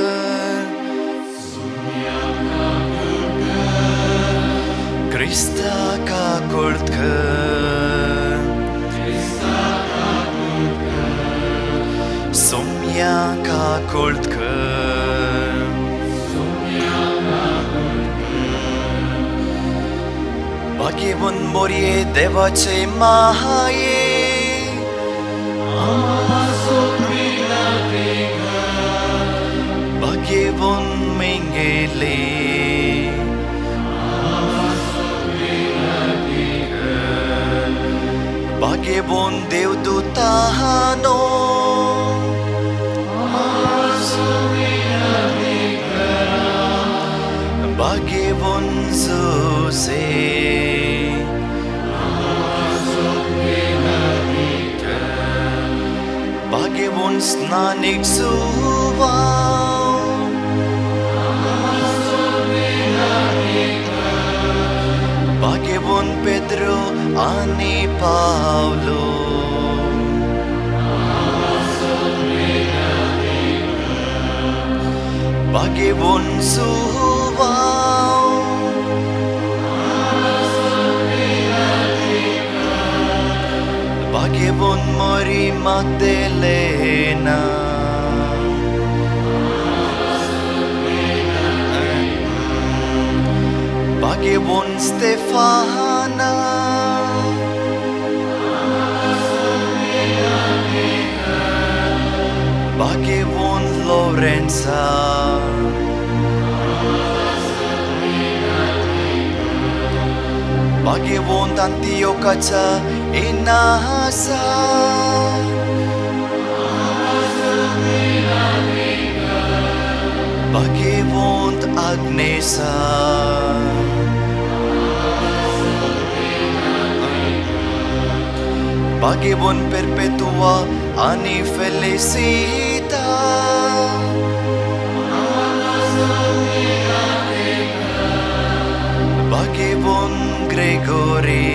क्रिस्ता काकुळकर, सोम्या काकुळकर, भाग्यवंत मोरये देवाचे माये, भाग्यवंत मेंगेले, भाग्यवंत देवदूतानो, भाग्यवंत जुसे, भाग्यवंत स्नानीक सुवाव, भाग्यवंत पेद्रो आनी पावलो, भाग्यवंत सुवाव, भाग्यवंत मोरी मागदेलेना, भाग्यवंत स्तेफाना, भाग्यवंत लोरेन्सा, भाग्यवंत अंतियोकाचा इनासा, भाग्यवंत आग्नेसा, भाग्यवंत परपेतुआ आनी फेलिसिता, भाग्यवंत ग्रेगोरी,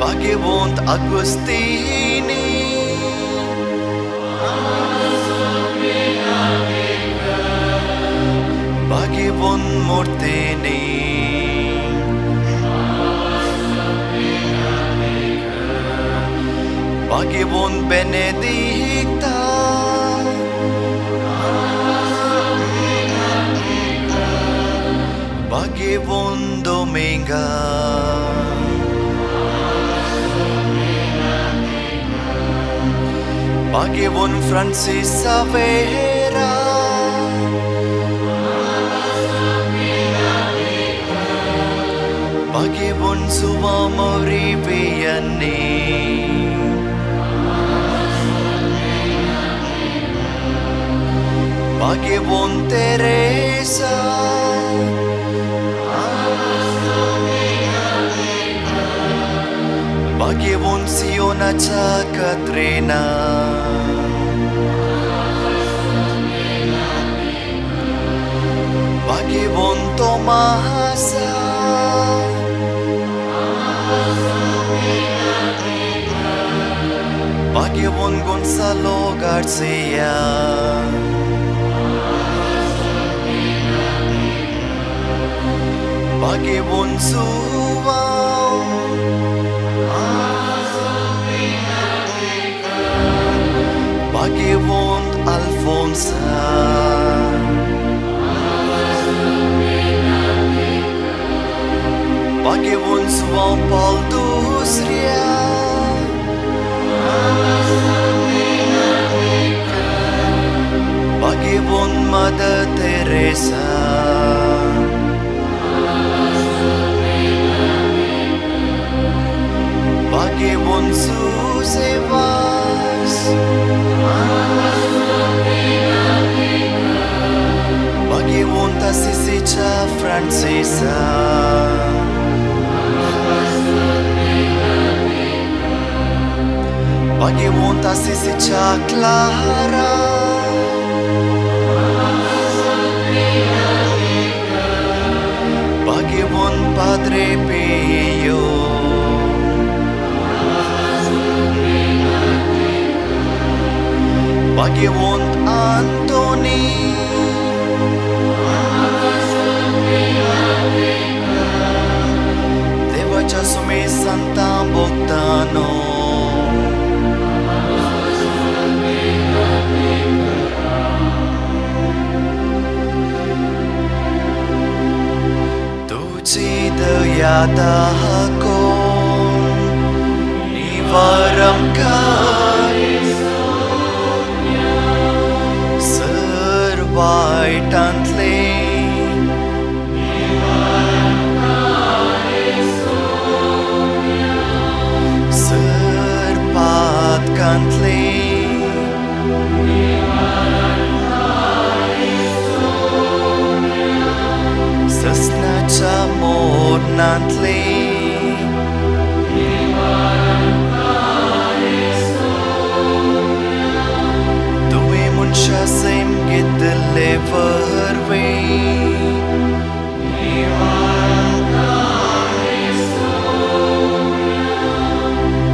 भाग्यवंत आगुस्तीनी, भाग्यवंत मोर्तेनी, भाग्यवंत बेनेदिक्ता, भाग्यवंत डोमिंगा, भाग्यवंत फ्रांसीस सावेरा, भाग्यवंत सुवा मौरी वियन्नी, भाग्यवंत तेरेसा, भाग्यवंत सियोनाच्या कात्रिना, भाग्यवंत तोमासा, भाग्यवंत गोन्सालो गार्सिया, भाग्यवंत जुवांव, भाग्यवंत अल्फोन्सा, भाग्यवंत जुवांव पावल दुसऱ्या, भाग्यवंत मदर तेरेसा, भाग्यवंत जुझे वास, भाग्यवंत असिसीच्या फ्रांसिसा, भाग्यवंत असिसीच्या क्लारा, भाग्यवंत पाद्रे पियो, भाग्यवंत आंतोनी, देवाच्या सुमे संतां भोगतानो, तुझी दया दाखोवन निवार आमकां सर वायटांतले, सर पातकांतले, ससनाच्या मोरणांतले, तुवें मनशा सैम घेतिल्ले वरवीं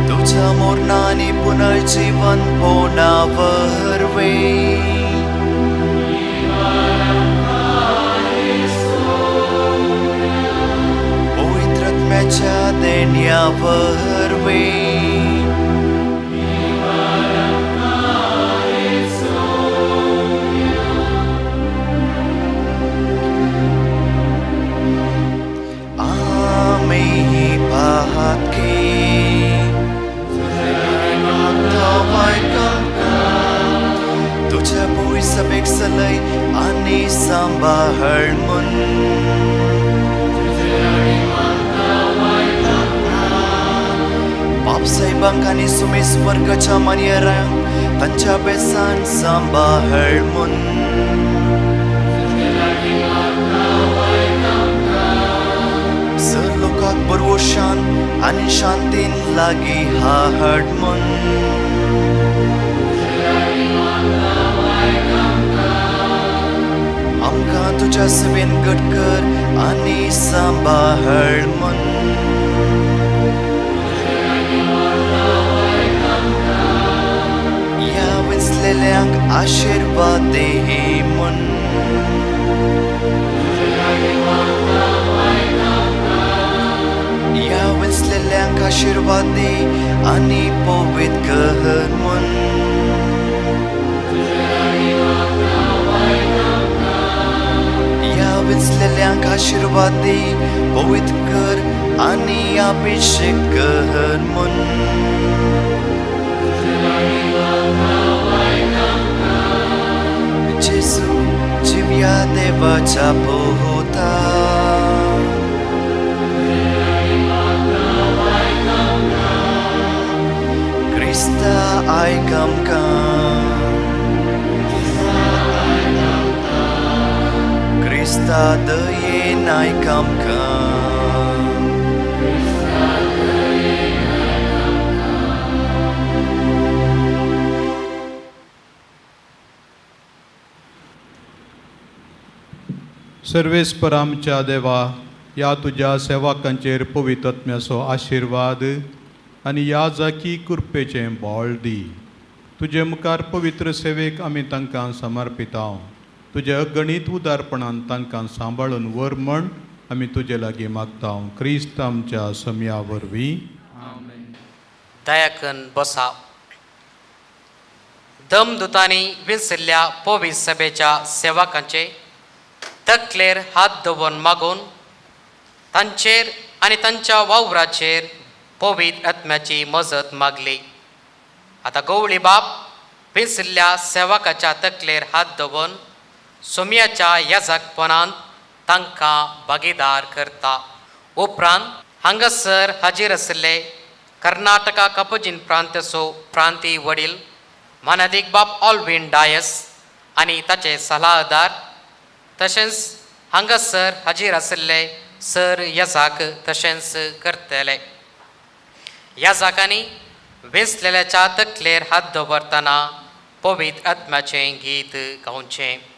तुज्या मोरणांनी पुनर्जीवनपणा वरवीं पवित्र आत्म्याच्या देण्या वरवीं आमी पाहात की तुझ्या भूंय सभेक सलय आनी सांबाळ म्हूण, बाप साहेबांक आनी सुमेस वर्गाच्या मान्यरांक तांच्या बेसान सांबाळ म्हूण, सर लोकांक बरवशान आनी शांतीन लागीं हाड म्हूण, आमकां तुज्या सेवेन घट कर आनी सांबाळ म्हूण, ह्या वेंचलेल्यांक आशिर्वाद दी म्हूण, ह्या वेंचलेल्यांक आशिर्वाद दी आनी पवित्र कर म्हूण, ह्या वेंचलेल्यांक आशिर्वाद दी पवित्र कर आनी अभिषेक कर म्हूण, जेजू जिव्या देवाच्या पुता, क्रिस्ता आयक आमकां, आयक आमकां. सर्वेस्पर आमच्या देवा, ह्या तुज्या सेवकांचेर पवित्रत्म्याचो आशिर्वाद आनी ह्या जाकी कृपेचें बळ दी. तुजे मुखार पवित्र सेवेक आमी तांकां समर्पितां. तुज्या अगणीत उदारपणान तांकां सांबाळून व्हर म्हण आमी तुजे लागीं मागता, क्रिस्त आमच्या समया वरवीं. दयाकन बसा. दमदुतांनी विसरल्या पवित्र सभेच्या सेवकांचे तकलेर हात दवरून मागून तांचेर आनी तांच्या वावराचेर पवित्र आत्म्याची मजत मागली. आतां गवळी बाप विसरल्या सेवकाच्या तकलेर हात दवरून सोम्याच्या याजकपणांत तांकां भागीदार करता. उपरांत हांगासर हाजीर आशिल्ले कर्नाटका कपजीन प्रांताचो प्रांतीय वडील मानादीक बाब ऑलवीन डायस आनी ताचे सलाहदार, तशेंच हांगासर हाजीर आशिल्ले सर यजाक तशेंच करतले. याजाकांनी वेंचलेल्याच्या तकलेर हात दवरतना पवित्र आत्म्याचें गीत गावचें.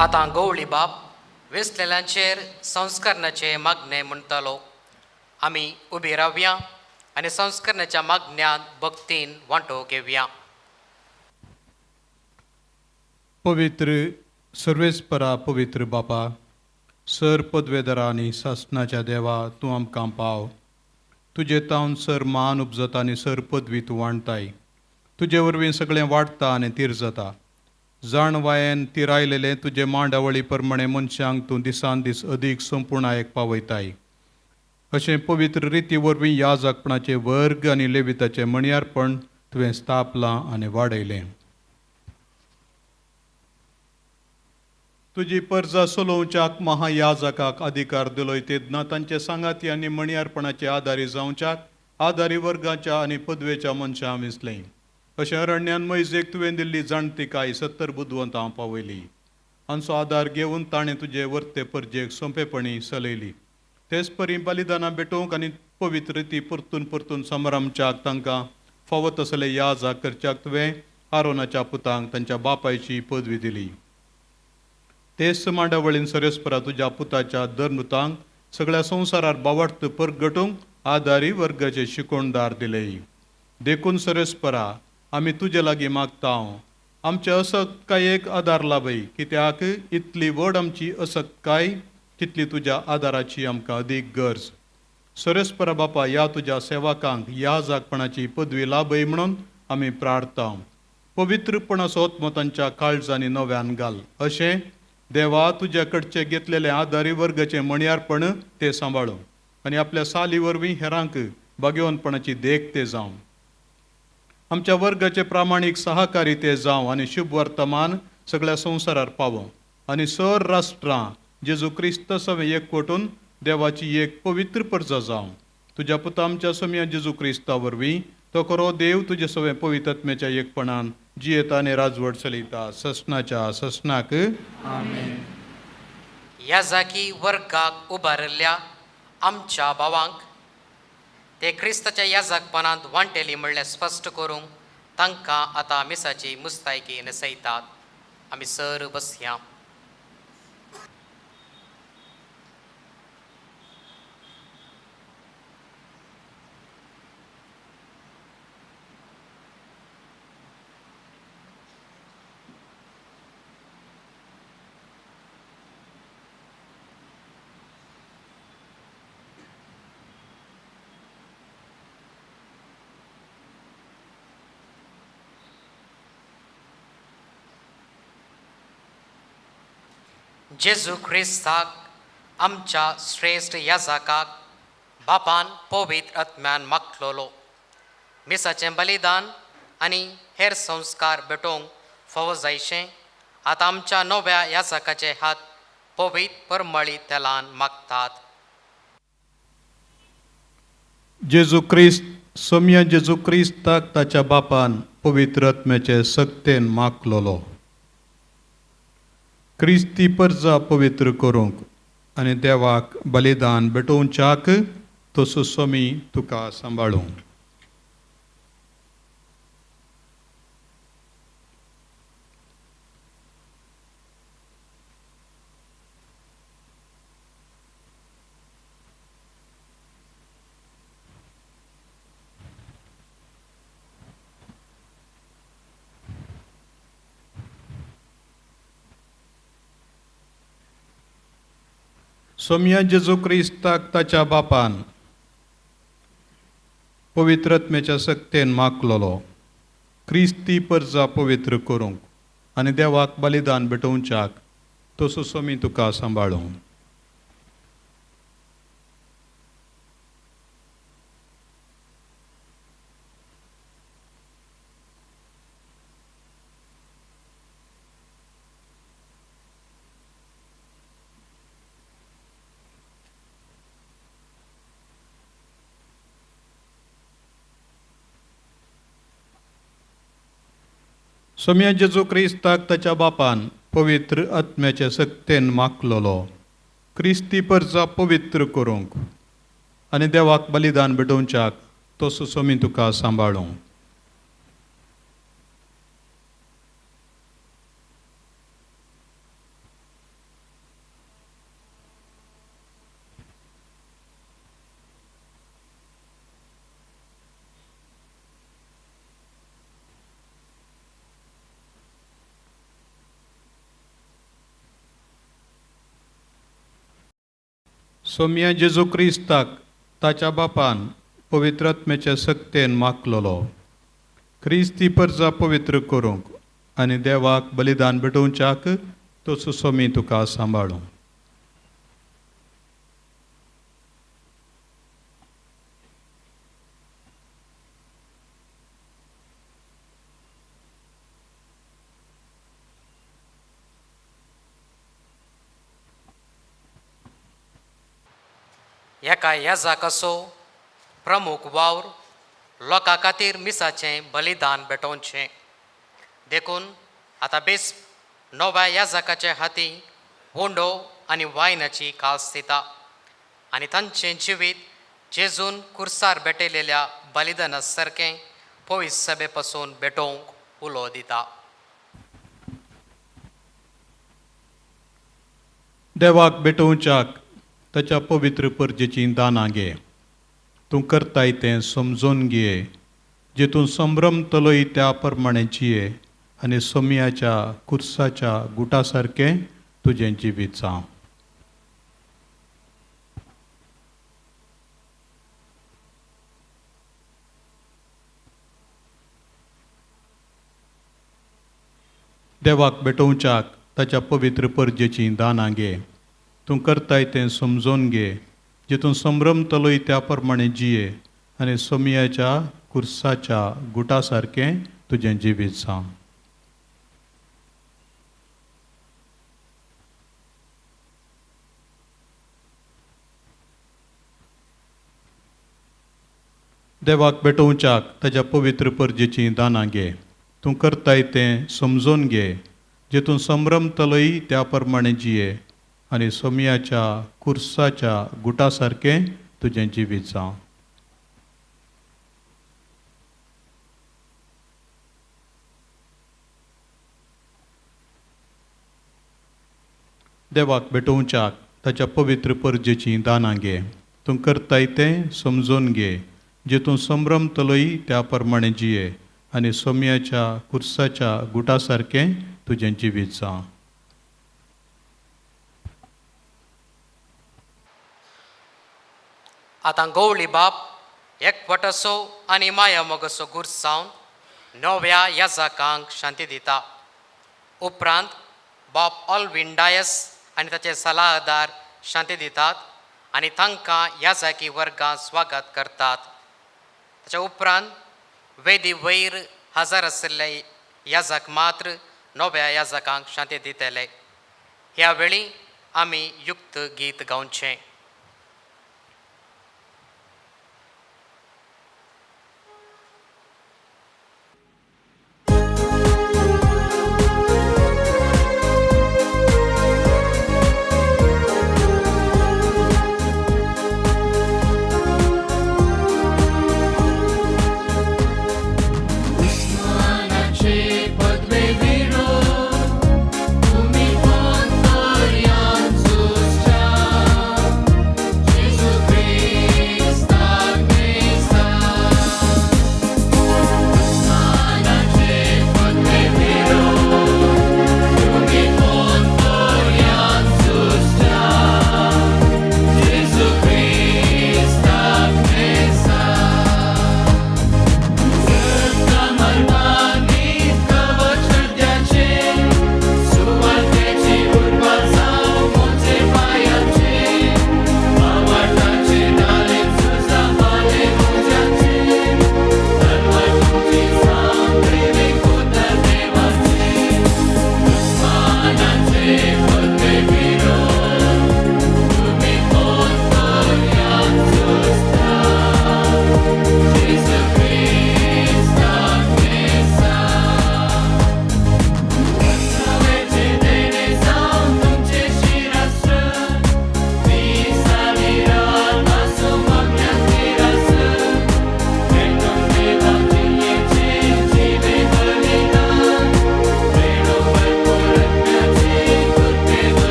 आतां गवळी बाप वेसलेल्यांचेर संस्करणाचे मागणें म्हणटालो. आमी उबी रावया आनी संस्करणाच्या मागण्यांत भक्तीन वांटो घेवया. पवित्र सर्वेस्परा पवित्र बापा, सर पदवेदरा आनी सासणाच्या देवा, तूं आमकां पाव. तुजे तावन सर मान उपजता आनी सर पदवी तूं वांटताय. तुजे वरवीं सगळें वाडटा आनी तीर जाता. जाणवायेन तिरायलेलें तुजे मांडावळी प्रमाणें मनशांक तूं दिसान दीस अदीक संपुर्णायेक पावयताय. अशें पवित्र रिती वरवीं ह्या जागपणाचे वर्ग आनी लेविताचें मणयारपण तुवें स्थापलां आनी वाडयलें. तुजी परजा चलोवच्याक महायाजकाक अधिकार दिलोय तेन्ना तांचे सांगाती आनी मणयारपणाचे आदारी जावच्याक आदारी वर्गाच्या आनी पदवेच्या मनशां विसलें. अशें अरण्यान मैजेक तुवें दिल्ली जाणतिकाय 70 बुदवंतां पावयली. हांचो आदार घेवन ताणें तुजे वर्ते परजेक सोंपेपणी चलयली. तेच परी बलिदानां भेटोवंक आनी पवित्र रिती परतून परतून समारंभच्याक तांकां फावो तसले याजाक करच्याक तुवें आरोनाच्या पुतांक तांच्या बापायची पदवी दिली. तेच मांडावळीन सरेस्परा तुज्या पुताच्या धर्मतांक सगळ्या संवसारार बावडत परगटूंक आदारी वर्गाचे शिकोणदार दिले. देखून सरेस्परा आमी तुजे लागीं मागता, आमचे असक्तकायेक आदार लाभय, कित्याक इतली व्हड आमची असक्तकाय तितली तुज्या आदाराची आमकां अदीक गरज. सरेस्परा बापा, ह्या तुज्या सेवकांक ह्या जागपणाची पदवी लाभय म्हणून आमी प्रार्थता. पवित्रपणाचो आत्मो तांच्या काळजांनी नव्यान घाल. अशें देवा तुज्या कडचे घेतलेले आदारी वर्गाचें मणयारपण ते सांबाळूं आनी आपल्या साली वरवीं हेरांक भाग्यवंतपणाची देख ते जावं. आमच्या वर्गाचे प्रामाणीक सहकारी ते जावं आनी शुभ वर्तमान सगळ्या संवसारार पावों आनी सर राष्ट्रां जेजू क्रिस्त सवें एकवटून देवाची एक पवित्र परजा जावं. तुज्या पुता आमच्या सोम्या जेजू क्रिस्ता वरवीं तो खरो देव तुजे सवें पवित्रत्म्याच्या एकपणान जियेता आनी राजवट चलयता ससनाच्या ससनाक. आमेन. याजाकी वर्गाक उबारिल्ल्या आमच्या भावांक ते क्रिस्ताच्या याजकपणांत वांटेली म्हणल्यार स्पश्ट करूंक तांकां आतां मिसाची मुस्तायकी न्हेसयतात. आमी सर बसया. जेजू क्रिस्ताक आमच्या श्रेश्ठ याजकाक बापान पवित्र आत्म्यान मागलोलो मिसाचें बलिदान आनी हेर संस्कार भेटोवंक फावो जायशें आतां आमच्या नव्या याजकाचे हात पवित्र परमळी तेलान मागतात. जेजू क्रिस्त सोम्या जेजू क्रिस्ताक ताच्या बापान पवित्र आत्म्याचे सक्तेन मागलोलो क्रिस्ती परजा पवित्र करूंक आनी देवाक बलिदान भेटोवच्याक तसो सोमी तुका सांबाळूं. सोम्या जेजू क्रिस्ताक ताच्या बापान पवित्र आत्म्याच्या सक्तेन मागलोलो क्रिस्ती परजा पवित्र करूंक आनी देवाक बलिदान भेटोवच्याक तसो सोमी तुका सांबाळूं. सोम्या जेजू क्रिस्ताक ताच्या बापान पवित्र आत्म्याचे सक्तेन मागलोलो क्रिस्ती परजा पवित्र करूंक आनी देवाक बलिदान भेटोवच्याक तसो सोमी तुका सांबाळूं. सोमया जेजू क्रिस्ताक ताच्या बापान पवित्रात्म्याच्या सक्तेन मागलोलो क्रिस्ती परजा पवित्र करूंक आनी देवाक बलिदान भेटोवच्याक तसो सोमी तुका सांबाळूं. एका येजाक असो प्रमुख वावर लोकां खातीर मिसाचें बलिदान भेटोवचें. देखून आतां बेस नव्या येजाकाच्या हाती उंडो आनी वायनाची कास दिता आनी तांचें जिवीत जेजून कुर्सार भेटयलेल्या बलिदाना सारकें पयस सभे पासून भेटोवंक उलो दिता. देवाक भेटोवच्याक ताच्या पवित्र परजेचीं दानां घे. तूं करताय तें समजून घे, जेतून संभ्रमतलोय त्या प्रमाणें जिये आनी सोमयाच्या कुर्साच्या गुटा सारकें तुजें जिवीत जावं. देवाक भेटोवच्याक ताच्या पवित्र परजेचीं दानां घे. तूं करताय तें समजून घे, जितून संभ्रमतलोय त्या प्रमाणें जिये आनी सोमयाच्या कुर्साच्या गुटा सारकें तुजें जिवीत जावं. देवाक भेटोवच्याक ताच्या पवित्र परजेचीं दानां घे. तूं करताय तें समजून घे, जितून संभ्रमतलोय त्या प्रमाणें जिये आनी सोमयाच्या कुर्साच्या गुटा सारकें तुजें जिवीत जावं. देवाक भेटोवच्याक ताच्या पवित्र परजेचीं दानां घे. तूं करताय तें समजून घे, जितून संभ्रमतलोय त्या प्रमाणें जिये आनी सोमयाच्या कुर्साच्या गुटा सारकें तुजें जिवीत जावं. आतां गवळी बाप एकवटाचो आनी माया मोगाचो गुर्स जावन नव्या याजाकांक शांती दिता. उपरांत बाप ऑलविन डायस आनी ताचे सलाहदार शांती दितात आनी तांकां याजाकी वर्गांत स्वागत करतात. ताच्या उपरांत वेदी वयर हजर आशिल्ले याजाक मात्र नव्या याजाकांक शांती दितले. ह्या वेळी आमी युक्त गीत गावचें. पदवे विरो तुमी कोण पर्यान सुस्च्या.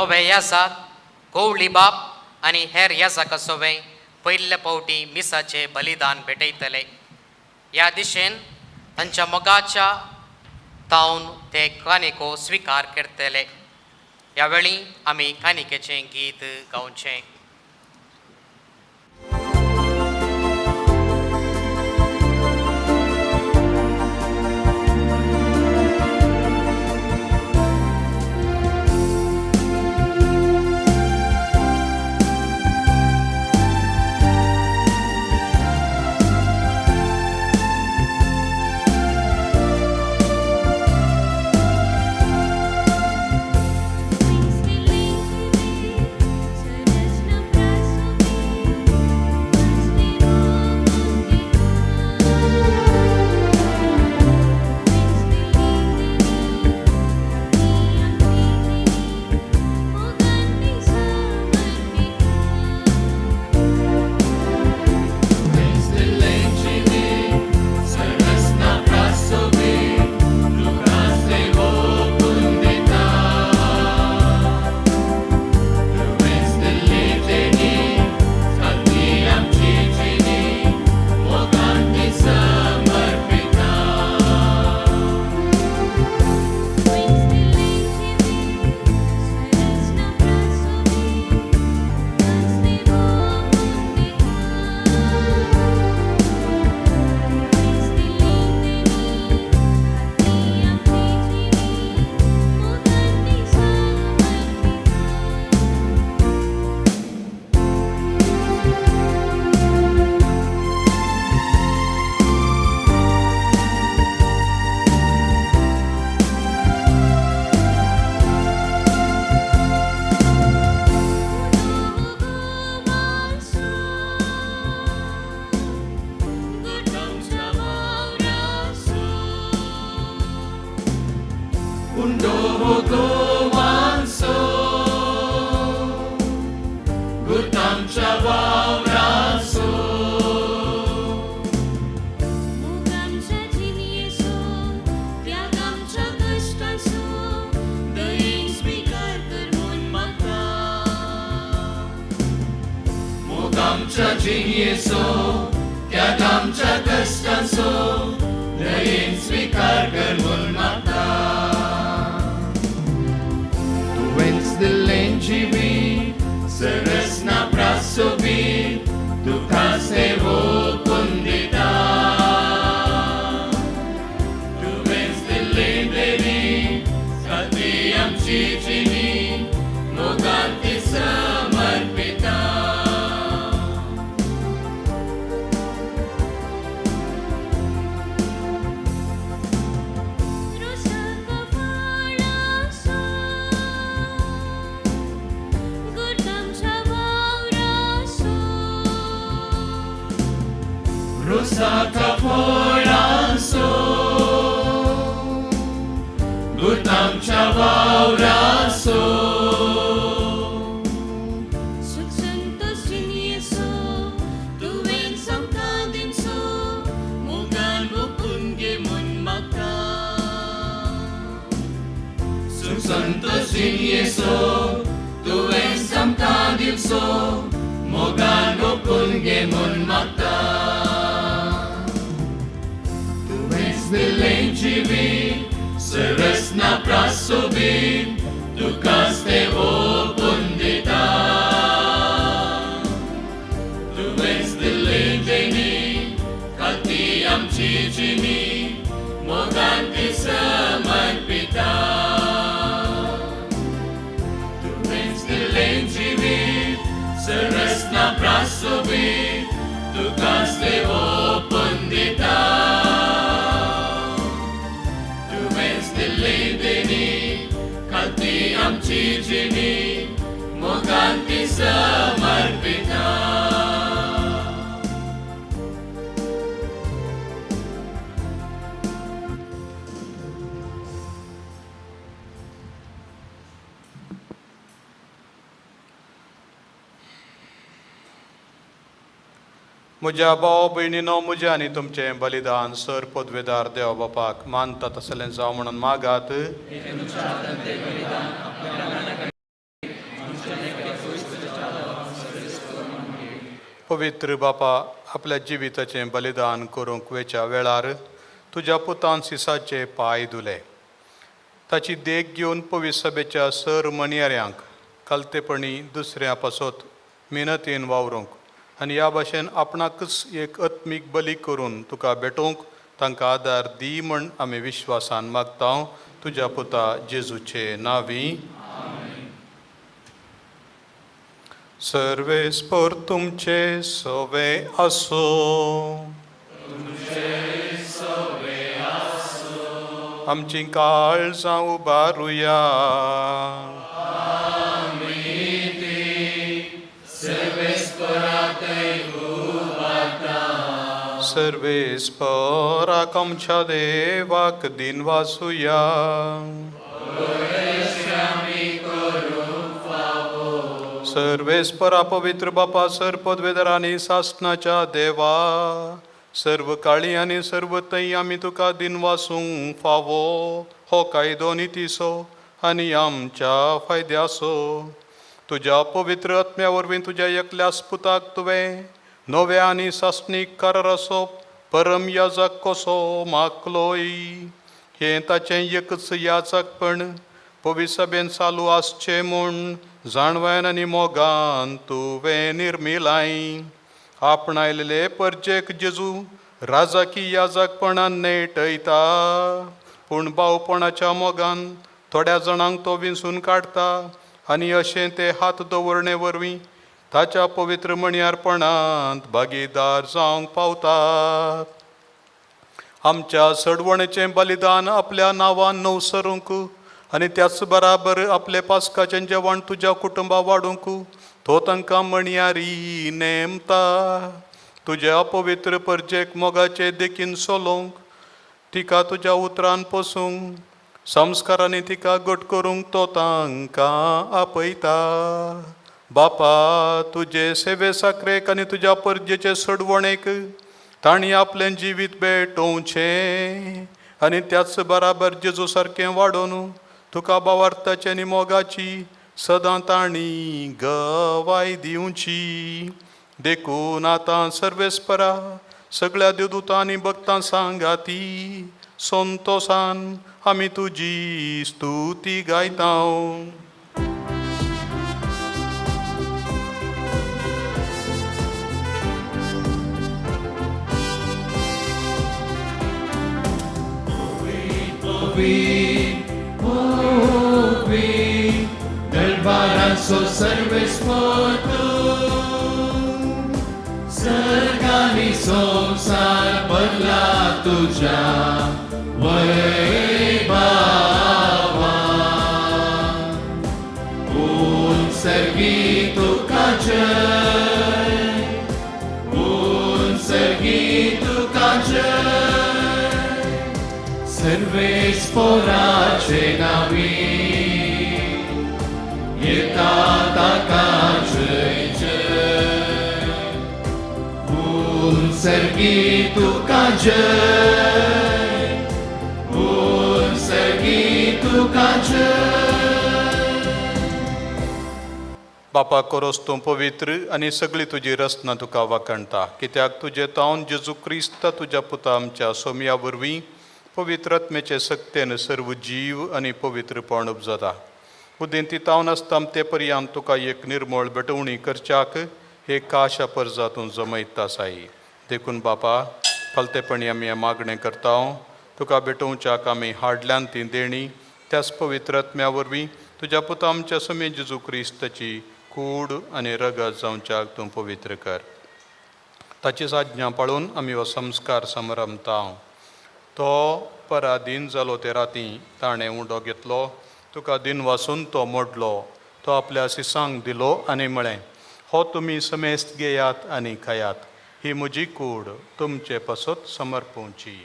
नवे याजाक गवळी बाप आनी हेर याजाका सोवे पयले पावटी मिसाचें बलिदान भेटयतले. ह्या दिशेन तांच्या मोगाच्या तावन ते कानिको स्विकार करतले. ह्या वेळी आमी कानिकेचें गीत गावचें. म्हज्या भाव भयणीनो, म्हजें आनी तुमचें बलिदान सर पदवेदार देव बापाक मानता तसलें जावं म्हणून मागात. पवित्र बापा, आपल्या जिविताचें बलिदान करूंक वेच्या वेळार तुज्या पुतान सिसाचे पांय धुले. ताची देख घेवन पवित्र सभेच्या सर मणयाऱ्यांक खालतेपणी दुसऱ्या पासत मेहनतीन वावरूंक आनी ह्या भाशेन आपणाकच एक आत्मीक बली करून तुका भेटोवंक तांकां आदार दी म्हण आमी विश्वासान मागता, तुज्या पुता जेजूचे नांवी. सर्वेस्पर तुमचे सवे आसो. आमची काळजां उबारुया. सर्वेस्पराक आमच्या देवाक दिन वासुया. सर्वेस्परा, पवित्र बापा, सर पदवेदार आनी सासनाच्या देवा, सर्व काळी आनी सर्व थंय आमी तुका दिन वासूंक फावो. हो कायदो नितीचो आनी आमच्या फायद्याचो. तुज्या पवित्र आत्म्या वरवीं तुज्या एकल्याच पुताक तुवें नव्या आनी सासणीक कराराचो परम याजक कसो मागलोय. हें ताचें एकच याचकपण पवित्र सभेन चालू आसचें म्हूण जाणवायन आनी मोगान तुवें निर्मिलाय. आपणायलेले परजेक जेजू राजाकी याजकपणान नेटयता, पूण भावपणाच्या मोगान थोड्या जाणांक तो विंचून काडटा आनी अशें ते हात दवरणे वरवीं ताच्या पवित्र मणयारपणांत भागीदार जावंक पावतात. आमच्या सडवणेचें बलिदान आपल्या नांवान नवसरूंक आनी त्याच बराबर आपले पास्काचें जेवण तुज्या कुटुंबा वाडूंक तो तांकां मणयारी नेमता. तुज्या पवित्र परजेक मोगाचे देखीन सोलोवंक, तिका तुज्या उतरान पोसूंक, संस्कारांनी तिका घट करूंक तो तांकां आपयता. बापा, तुजे सेवे साकरेक आनी तुज्या परजेचे सोडवणेक तांणी आपलें जिवीत भेटोवचें आनी त्याच बराबर जेजू सारकें वाडोवन तुका बावार्थाची आनी मोगाची सदां तांणी गवाय दिवची. देखून आतां सर्वेस्परा, सगळ्या देवदूतां आनी भक्तां सांगाती संतोसान आमी तुजी स्तुती गायता. दरबाराचो सर्वेस्पर तूं, सर्गानी संवसार भरला तुज्या वैभावान. उत्सर्गी तुका जय, उत्सर्गी तुका जय, सर्वेस्पराचे नावी येता ताका जय जय. उत्सर्गी तुका जय, उत्सर्गी तुका जय. बापा, कोरोस तूं पवित्र आनी सगळी तुजी रचना तुका वाखणता, कित्याक तुजे तावन जेजू क्रिस्त तुज्या पुता आमच्या सोमया वरवीं पवित्र आत्म्याचे सक्तेन सर्व जीव आनी पवित्रपण उपजाता. उदेंती तावन आसता ते पर्यंत तुका एक निर्मळ भेटवणी करच्याक एक काशा परजा तूं जमयता आसाय. देखून बापा, फालतेपणी आमी हें मागणें करता, तुका भेटोवच्याक आमी हाडल्यान ती देणी त्याच पवित्र आत्म्या वरवीं तुज्या पुता आमच्या समे जेजू क्रिस्ताची कूड आनी रगत जावच्याक तूं पवित्र कर. ताचीच आज्ञा पाळून आमी हो संस्कार समरमता. तो पराधीन जालो ते राती ताणें उंडो घेतलो, तुका दिन वासून तो मोडलो, तो आपल्या सिसांक दिलो आनी म्हळें, हो तुमी समेस्त घेयात आनी खायात, ही म्हजी कूड तुमचे पासत समर्पोवची.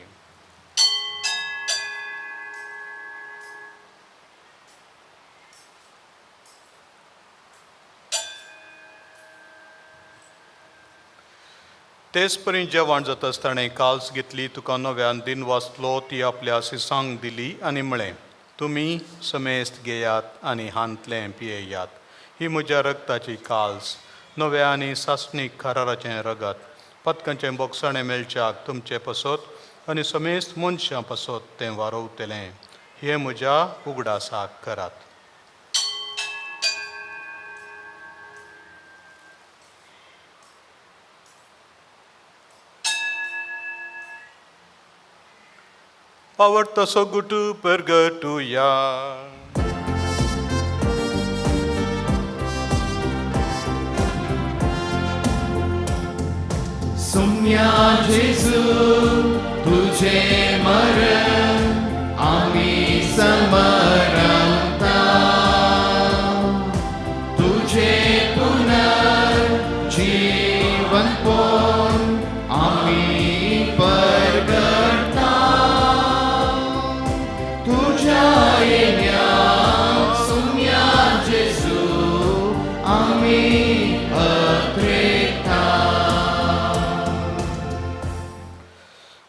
तेच परी जेवण जाताच ताणें काल्स घेतली, तुका नव्यान दिन वाचलो, ती आपल्या सिसांक दिली आनी म्हळें, तुमी समेस्त घेयात आनी हांतलें पियेयात, ही म्हज्या रक्ताची काल्स, नव्या आनी सासणीक कराराचें रगत. पतकांचें बोगसाणें मेळच्याक तुमचे पसत आनी समेस्त मनशां पसत तें वारोवतलें. हें म्हज्या उगडासाक करात. पावडतो गुटू परगटुया. सुम्या जेजू तुझे मरण आमी समरता, तुझे पुनर्जीवन पोन आमी परगटता, तुझ्या येण्या सुम्या जेजू आमी अत्रेता.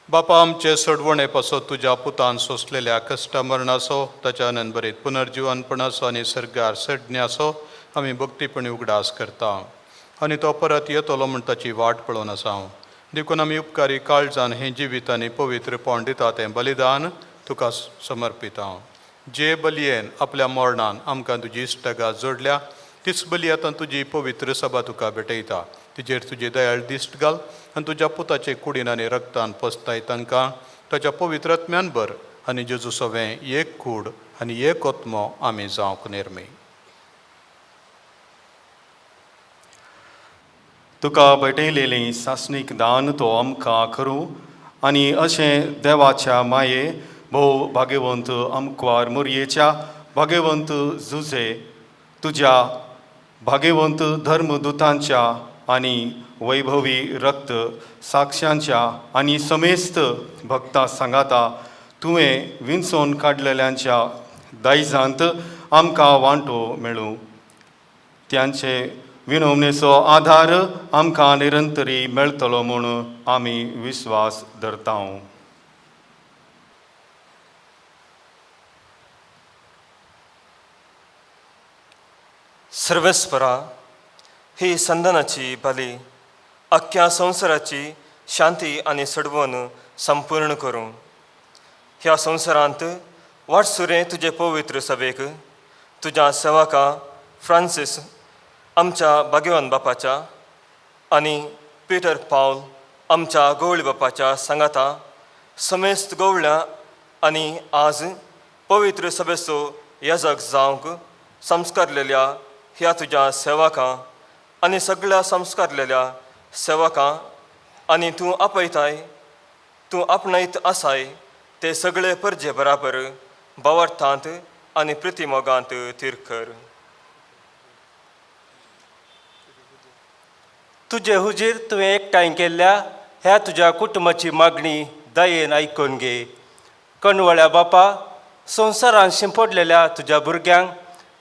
बापा आमचे सोडवणे पासत तुज्या पुतान सोंसलेल्या कश्टा मरणाचो, ताच्या आनंदभरीत पुनर्जिवनपणाचो आनी सर्गार सडण्याचो आमी भक्तीपणी उगडास करता आनी तो परत येतलो म्हूण ताची वाट पळोवन आसा. देखून आमी उपकारी काळजान हें जिवीत आनी पवित्रपण दिता तें बलिदान तुका समर्पिता. जे बलयेन आपल्या मरणान आमकां तुजी इश्टगात जोडल्या तीच बली आतां तुजी पवित्र सभा तुका भेटयता. तिजेर तुजी दयाळ दिश्ट घाल आनी तुज्या पुताचे कुडीन आनी रक्तान पसताय तांकां ताच्या पवित्र आत्म्यान भर आनी जेजू सवें एक कूड आनी एक आत्मो आमी जावंक निर्मी. तुका भेटयलेलें सासणीक दान तो आमकां करूं आनी अशें देवाच्या माये भोव भाग्यवंत आमकवार मोरयेच्या भाग्यवंत जुजे तुज्या भाग्यवंत धर्मदुतांच्या आनी वैभवी रक्त साक्षांच्या आनी समेस्त भक्ता सांगाता तुवें विंचोवन काडलेल्यांच्या दायजांत आमकां वांटो मेळूं. त्यांचे विनवणेचो आधार आमकां निरंतरी मेळटलो म्हूण आमी विस्वास धरता. सर्वेस्परा ही संदनाची बली अख्ख्या संवसाराची शांती आनी सडवण संपूर्ण करूं. ह्या संवसारांत वाटसुरें तुजे पवित्र सभेक तुज्या सेवका फ्रांसीस आमच्या भाग्यवान बापाच्या आनी पिटर पावल आमच्या गवळी बापाच्या सांगाता समेस्त गवळ्या आनी आज पवित्र सभेचो याजक जावंक संस्कारलेल्या ह्या तुज्या सेवकां आनी सगळ्या संस्कारलेल्या सेवकां आनी तूं आपयताय तूं आपणायत आसाय ते सगळे परजे बराबर भावार्थांत आनी प्रितीमोगांत थीर कर. तुजे हुजीर तुवें एकठांय केल्ल्या ह्या तुज्या कुटुंबाची मागणी दयेन आयकून घे. कणवळ्या बापा, संवसारान शिंपडलेल्या तुज्या भुरग्यांक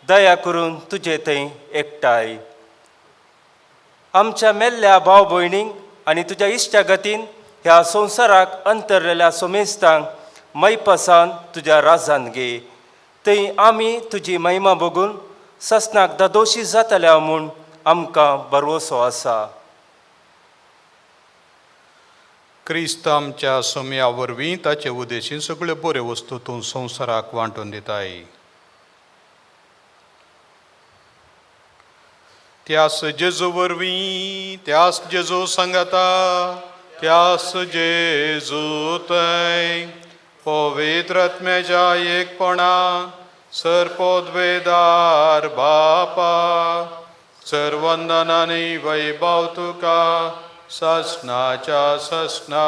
दया करून तुजे थंय एकठांय. आमच्या मेल्ल्या भाव भयणींक आनी तुज्या इश्टा गतीन ह्या संवसाराक अंतरलेल्या सोमेस्तांक मैपासान तुज्या राजान घे. थंय आमी तुजी महिमा बघून ससनाक दादोशी जातल्या म्हूण आमकां भरवसो आसा. क्रिस्त आमच्या सोम्या वरवीं ताचे उदेशीन सगळ्यो बऱ्यो वस्तू तूं संवसाराक वांटून दिताय. त्यास जेजू वरवीं, त्यास जेजू सांगाता, त्यास जेजू थंय पवित्र आत्म्याच्या एकपणा सर्पोद्वेदार बापा सर्वंदनानी वैभव तुका ससनाच्या ससना.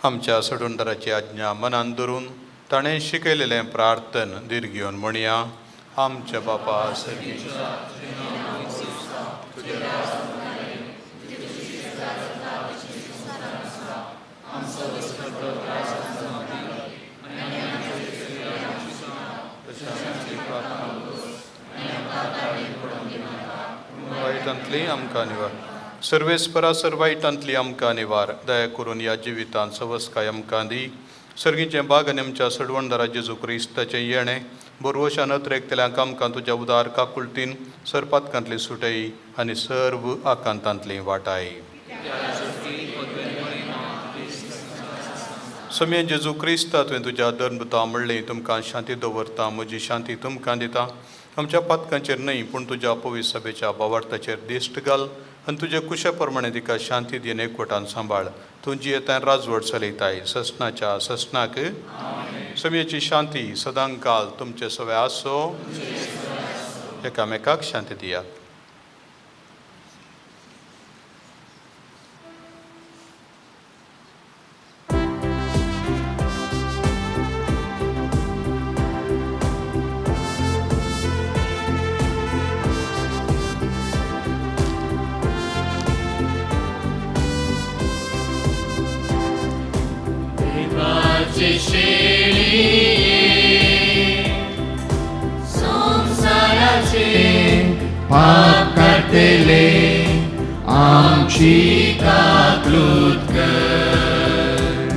आमच्या सोडूनदाराची आज्ञा मनान धरून ताणें शिकयलेलें प्रार्थन धीर घेवन म्हणया. आमच्या बापा सगळी वायटांतली आमकां निवार, सर्वेस्परा सर वायटांतली आमकां निवार. दया करून ह्या जिवितांत सवसकाय आमकां दी, सर्गीचें बाग आनी आमच्या सडवणदारा जेजू क्रिस्ताचें येणें बोरवशान अत्रेकतल्यांक आमकां तुज्या उदार काकुळतीन सरपातकांतली सुटय आनी सर्व आकांतांतली वाटाय. समेन जेजू क्रिस्ता तुवें तुज्या धर्मता म्हणलें तुमकां शांती दवरता, म्हजी शांती तुमकां दिता. आमच्या पातकांचेर न्हय पूण तुज्या पवित्र सभेच्या बावार्थाचेर दिश्ट घाल आनी तुजे कुशे प्रमाणे तिका शांती दिन एकवटान सांबाळ. तूं जियेताय राजवट चलयताय ससनाच्या ससनाक. समयेची शांती सदांकाल तुमचे सवे आसो. एकामेकाक शांती दियात. पाप काडटले आमची काकलूत कर.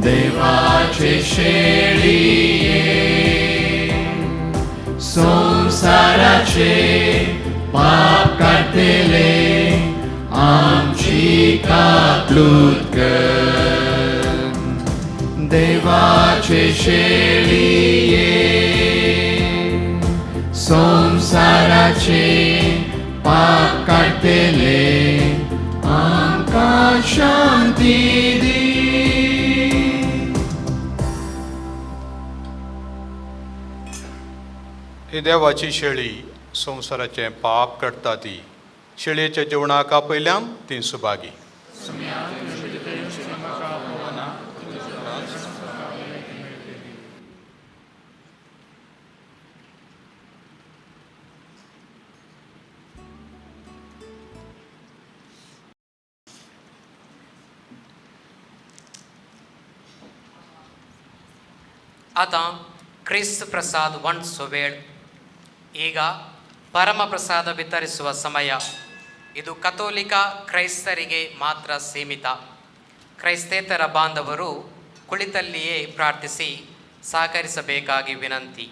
देवाचे शेळये संवसाराचे पाप काडटले आमची काकलूत कर. देवाचे शेळये संवसाराचे पाप काडटले आमकां शांती दी. ही देवाची शेळी संवसाराचें पाप काडटा ती शेळयेच्या जेवणाक आपयल्यान ती सुभागी. आतां ಕ್ರಿಸ್ತ ಪ್ರಸಾದ್ ವಾಂಟ್ಸೋ ವೇಳ. ಈಗ ಪರಮ ಪ್ರಸಾದ ವಿತರಿಸುವ ಸಮಯ. ಇದು ಕಥೋಲಿಕ ಕ್ರೈಸ್ತರಿಗೆ ಮಾತ್ರ ಸೀಮಿತ. ಕ್ರೈಸ್ತೇತರ ಬಾಂಧವರು ಕುಳಿತಲ್ಲಿಯೇ ಪ್ರಾರ್ಥಿಸಿ ಸಹಕರಿಸಬೇಕಾಗಿ ವಿನಂತಿ.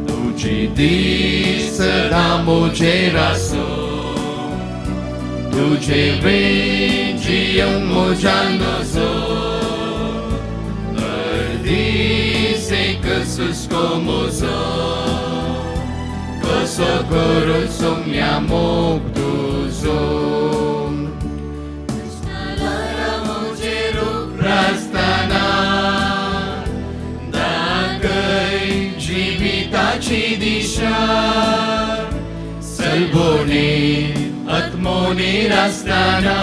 तुजी दीस सदां म्हजेर आसूं. तुजे वीण जियोंक म्हज्यान नजो हर दीस एक सुस्को म्हजो कसो करूं सोम्या मोग तुजो म्हजेर उपरासतना दाखय जिविताची दिशा सलबोने आत्मोनेर आसतना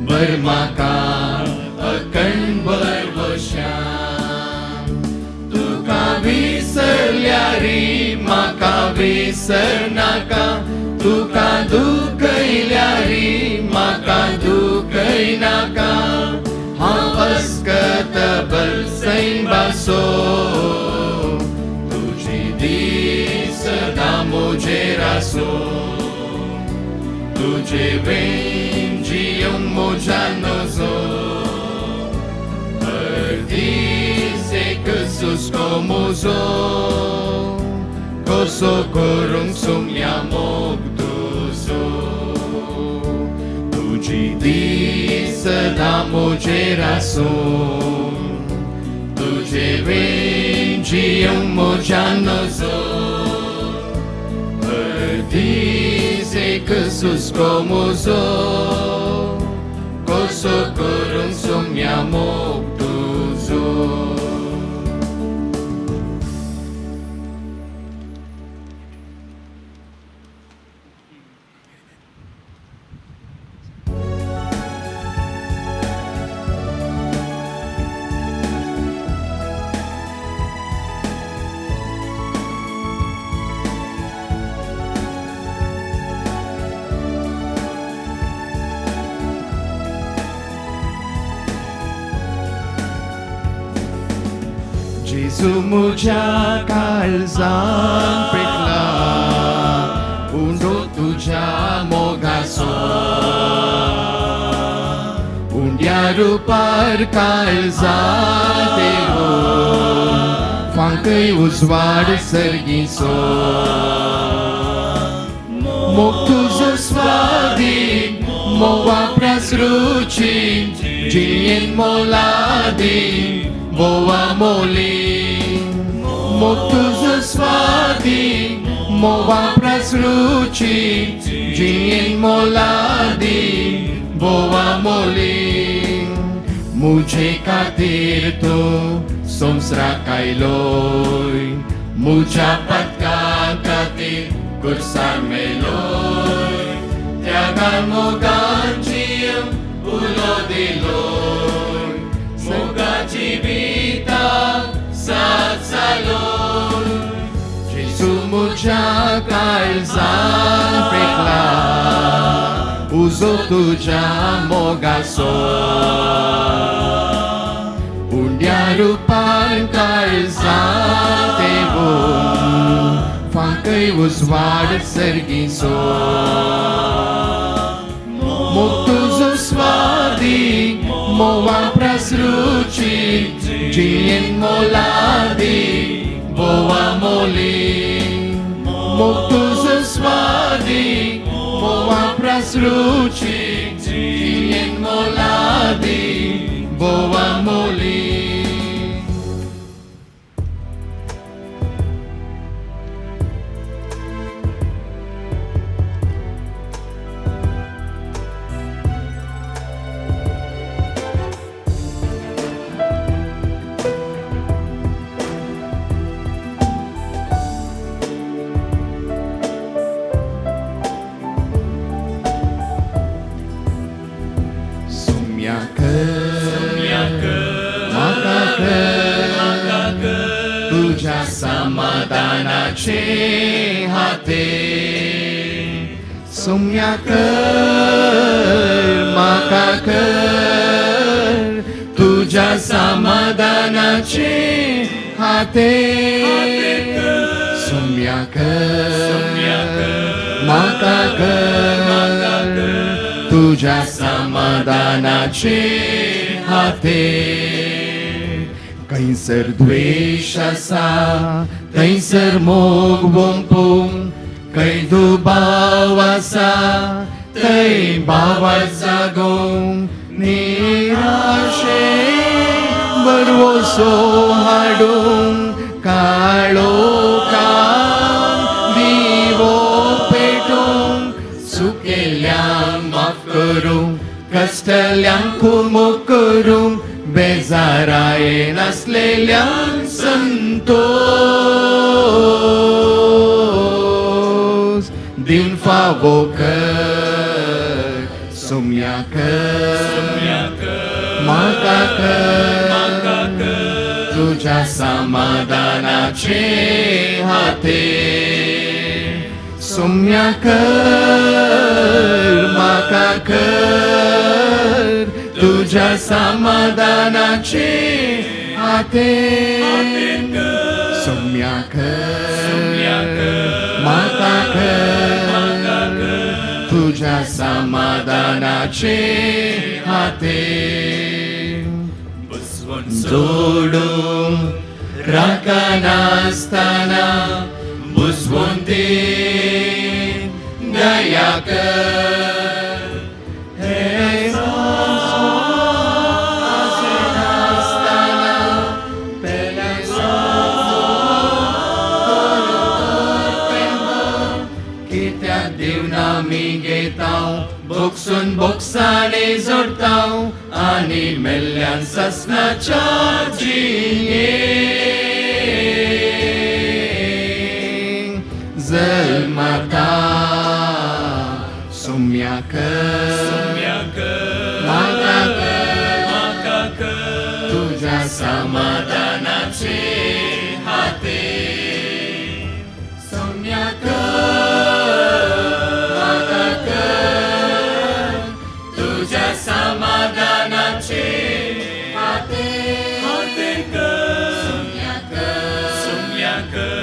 बर म्हाका अखंड भरवशा तुका विसरल्यार म्हाका विसरनाका तुका दुखयल्यार म्हाका दुखयनाका हांव अस्कत बलसैंबासो तुजी दीस सदां म्हजेर आसूं तुजे वीण जियोंक म्हज्यान नजो हर दीस एक सुस्को म्हजो कसो करूंक सोम्या मोग तुजो तुजी दीस सदां म्हजेर आसूं तुजे वीण जियोंक म्हज्यान नजो हर दीस एक सुस्को म्हजो कसो करूंक सोम्या मोग तुजो. जेजू म्हज्या काळजान पेटला उंडो तुज्या मोगाचो उंड्या रुपार काळजात येवन फांकय उजवाड सर्गीचो मोग तुजो स्वादीक मोवा प्रास रुची जिणेन मोलादीक बोवा मोली मोग तुजो स्वादीक मोवा प्रास रुची जिणेन मोलादीक बोवा मोली मुझे खातीर तूं संवसाराक आयलोय मुझ्या पातकां खातीर खुर्सार मेलोय त्यागान मोगान जियोंक उलो दिलोय मोगा जिविताक साथ जालोय जेजू म्हज्या काळजान पेटला उजो तुज्या मोगाचो उंड्या रुपान काळजात येवन फांकय उजवाड सर्गीचो मोग तुजो स्वादीक मोवा प्रास रुची जिणेन मोलादीक बोवा मोली मोग तुजो स्वादीक मोवा प्रास रुची जिणेन मोलादीक बोवा मोली. सोम्या कर म्हाका कर तुज्या समाधानाचे हाते सोम्या कर म्हाका कर तुज्या समाधानाचे हाते सोम्या कर म्हाका कर तुज्या समाधानाचे हाते खंयसर द्वेश आसा थंयसर मोग वोंपूंक खंय दुबाव आसा थंय भावार जागोवंक निराशे बरवसो हाडूंक काळोखान दिवो पेटोवंक चुकेल्यांक माफ करूंक कश्टल्यांक कुमो करूंक बेजाराये नासलेल्यांक संतोष दिवन फावो कर सुम्या कर म्हाका कर तुज्या समाधानाचे हाते सुम्या कर म्हाका कर तुज्या समाधानाचे हाते सुम्या कर म्हाका कर तुज्या समाधानाचे हाते जोडूंक राखनासतना बुजवून दी दया कर हे आसनासतना कित्याक दिवना मी घेताव बोक्सून बोक्साणे जोडताव आनी मेल्ल्यान ससनाच्या जिये जल्मता सुम्या कर म्हाका कर तुज्या समाधानाचे हाते सुम्या कर म्हाका कर तुज्या समाधानाचे हाते सुम्या कर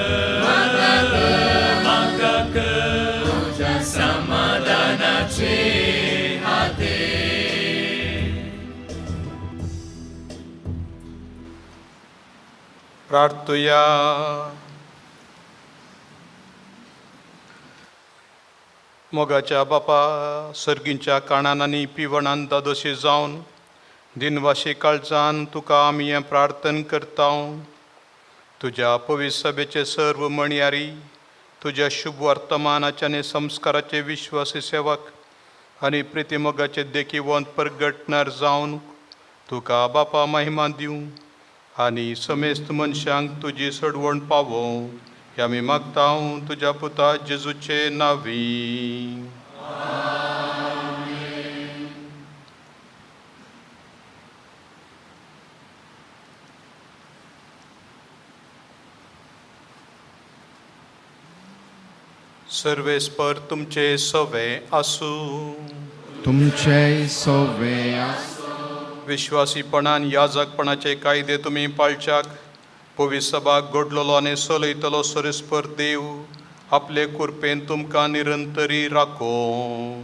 म्हाका कर तुज्या समाधानाचे हाते. प्रार्थुया. मोगाच्या बापा, सर्गींच्या काणान आनी पिवणान दादोशी जावन दिनवाशी काळजान तुका आमी हें प्रार्थन करता. तुज्या पवित्र सभेचे सर्व मणयारी, तुज्या शुभ वर्तमानाचे आनी संस्काराचे विश्वासी सेवक आनी प्रितीमोगाचे देखीवंत परगटणार जावन तुका बापा महिमा दिवं आनी समेस्त मनशांक तुजी सडवण पावोवं हें आमी मागता तुज्या पुता जेजूचे नांवी. सर्वेस्पर तुमचे सवे आसूं. तुमचे सोवे आसूं. विश्वासीपणान याजकपणाचे कायदे तुमी पाळच्याक पवित्र सभाक घडलेलो आनी चलयतलो सरेस्पर देव आपले कृपेन तुमकां निरंतरी राखूं.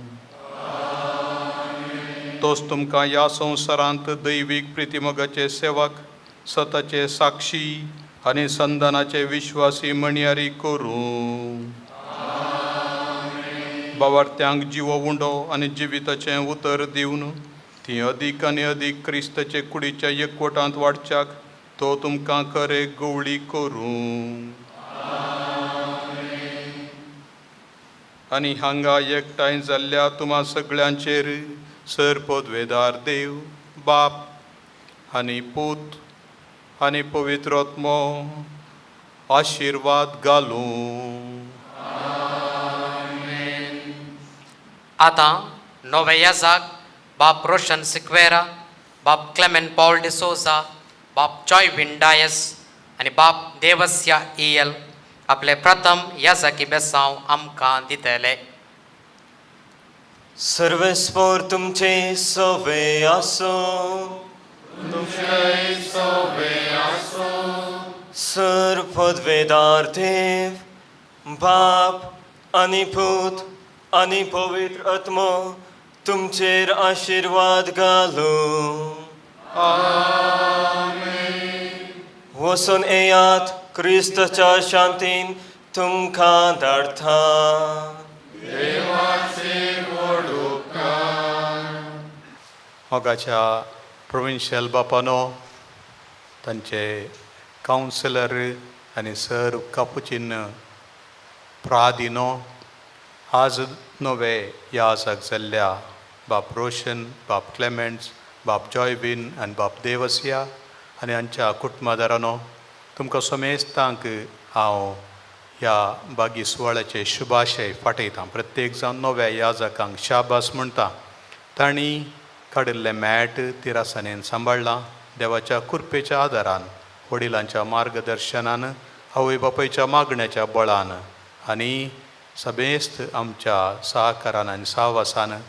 तोच तुमकां ह्या संवसारांत दैवीक प्रितीमोगाचे सेवक, सताचे साक्षी आनी संदानाचे विश्वासी म्हणयारी करूं. बावार्थ्यांक जिवो उंडो आनी जिविताचें उतर दिवन ती अदीक आनी अदीक क्रिस्ताचे कुडीच्या एकवटांत वाडच्याक तो तुमकां खरे गवळी करूं. आनी हांगा एकठांय जाल्ल्या तुमा सगळ्यांचेर सर पदवेदार देव बाप आनी पूत आनी पवित्र आत्मो आशिर्वाद घालूं. आतां नवे याजाक बाप रोशन सिक्वेरा, बाप क्लेमेंट पॉल डिसोजा, बाप जॉय विंडायस आनी बाप देवस्या इयल आपले प्रथम याजाकी बेसांव आमकां दितले. सर्वेस्पोर तुमचे सवे आसूं. तुमचे सोवे आसूं. सर पदवेदार देव बाप आनी पूत आनी पवित्र आत्मो तुमचेर आशिर्वाद घालूं. वचून येयात, क्रिस्ताच्या शांतीन तुमकां धाडटा. देवाचे व्हडू. मोगाच्या प्रोविन्शियल बापानो, तांचे कावन्सिलर आनी सर कापुचीन प्रादिनो, आज नवे याजक जाल्ल्या बाप रोशन, बाप क्लेमेंट्स, बाप जॉयबीन आनी बाप देवसिया आनी हांच्या कुटुंबादारानो, तुमकां समेस्तांक हांव ह्या बागी सुवाळ्याचे शुभाशय फाटयतां. प्रत्येक जावन नव्या याजकांक शाबास म्हणटा. तांणी काडिल्लें मॅट तिरासानेन सांबाळ्ळां. देवाच्या कुरपेच्या आदारान, वडिलांच्या मार्गदर्शनान, आवय बापायच्या मागण्याच्या बळान आनी समेस्त आमच्या सहकारान आनी सहवासान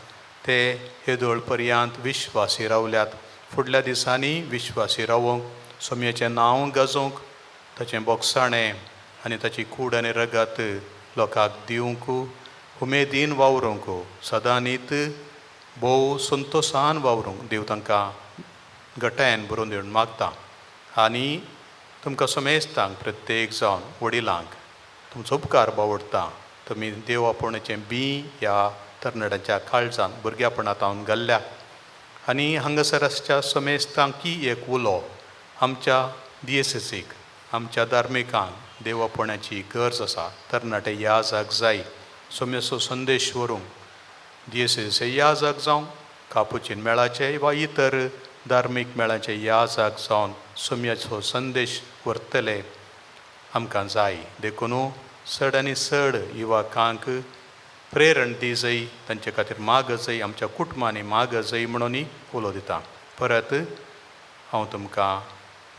ते येदोळ पर्यंत विश्वासी रावल्यात. फुडल्या दिसांनी विश्वासी रावोंक, सोमयेचें नांव गाजोवंक, ताचें बोगसाणें आनी ताची कूड आनी रगत लोकांक दिवंक उमेदीन वावरूंक, सदांनीत भोव संतोसान वावरूंक देव तांकां घटायेन बरोवन दिवन मागता. आनी तुमकां समेस्तांक, प्रत्येक जावन वडिलांक तुमचो उपकार बावडटा. तुमी देव आपोवण्याचें बीं ह्या तरणाट्यांच्या काळजान भुरग्यापणांत हांव घाल्ल्या. आनी हांगासर आसच्या समेस्तांकी एक उलो, आमच्या दियेसेसीक, आमच्या धार्मिकांक देव आपोवण्याची गरज आसा. तरणाटे याजक जाय सोम्याचो संदेश व्हरूंक. दियेसेसीचे याजक जावं, कापुचीन मेळाचे वा इतर धार्मीक मेळाचे याजक जावन सोम्याचो संदेश व्हरतले आमकां जाय. देखून चड आनी चड युवकांक प्रेरण दी जाय, तांचे खातीर माग जाय, आमच्या कुटुंबांनी माग जाय म्हणून उलो दिता. परत हांव तुमकां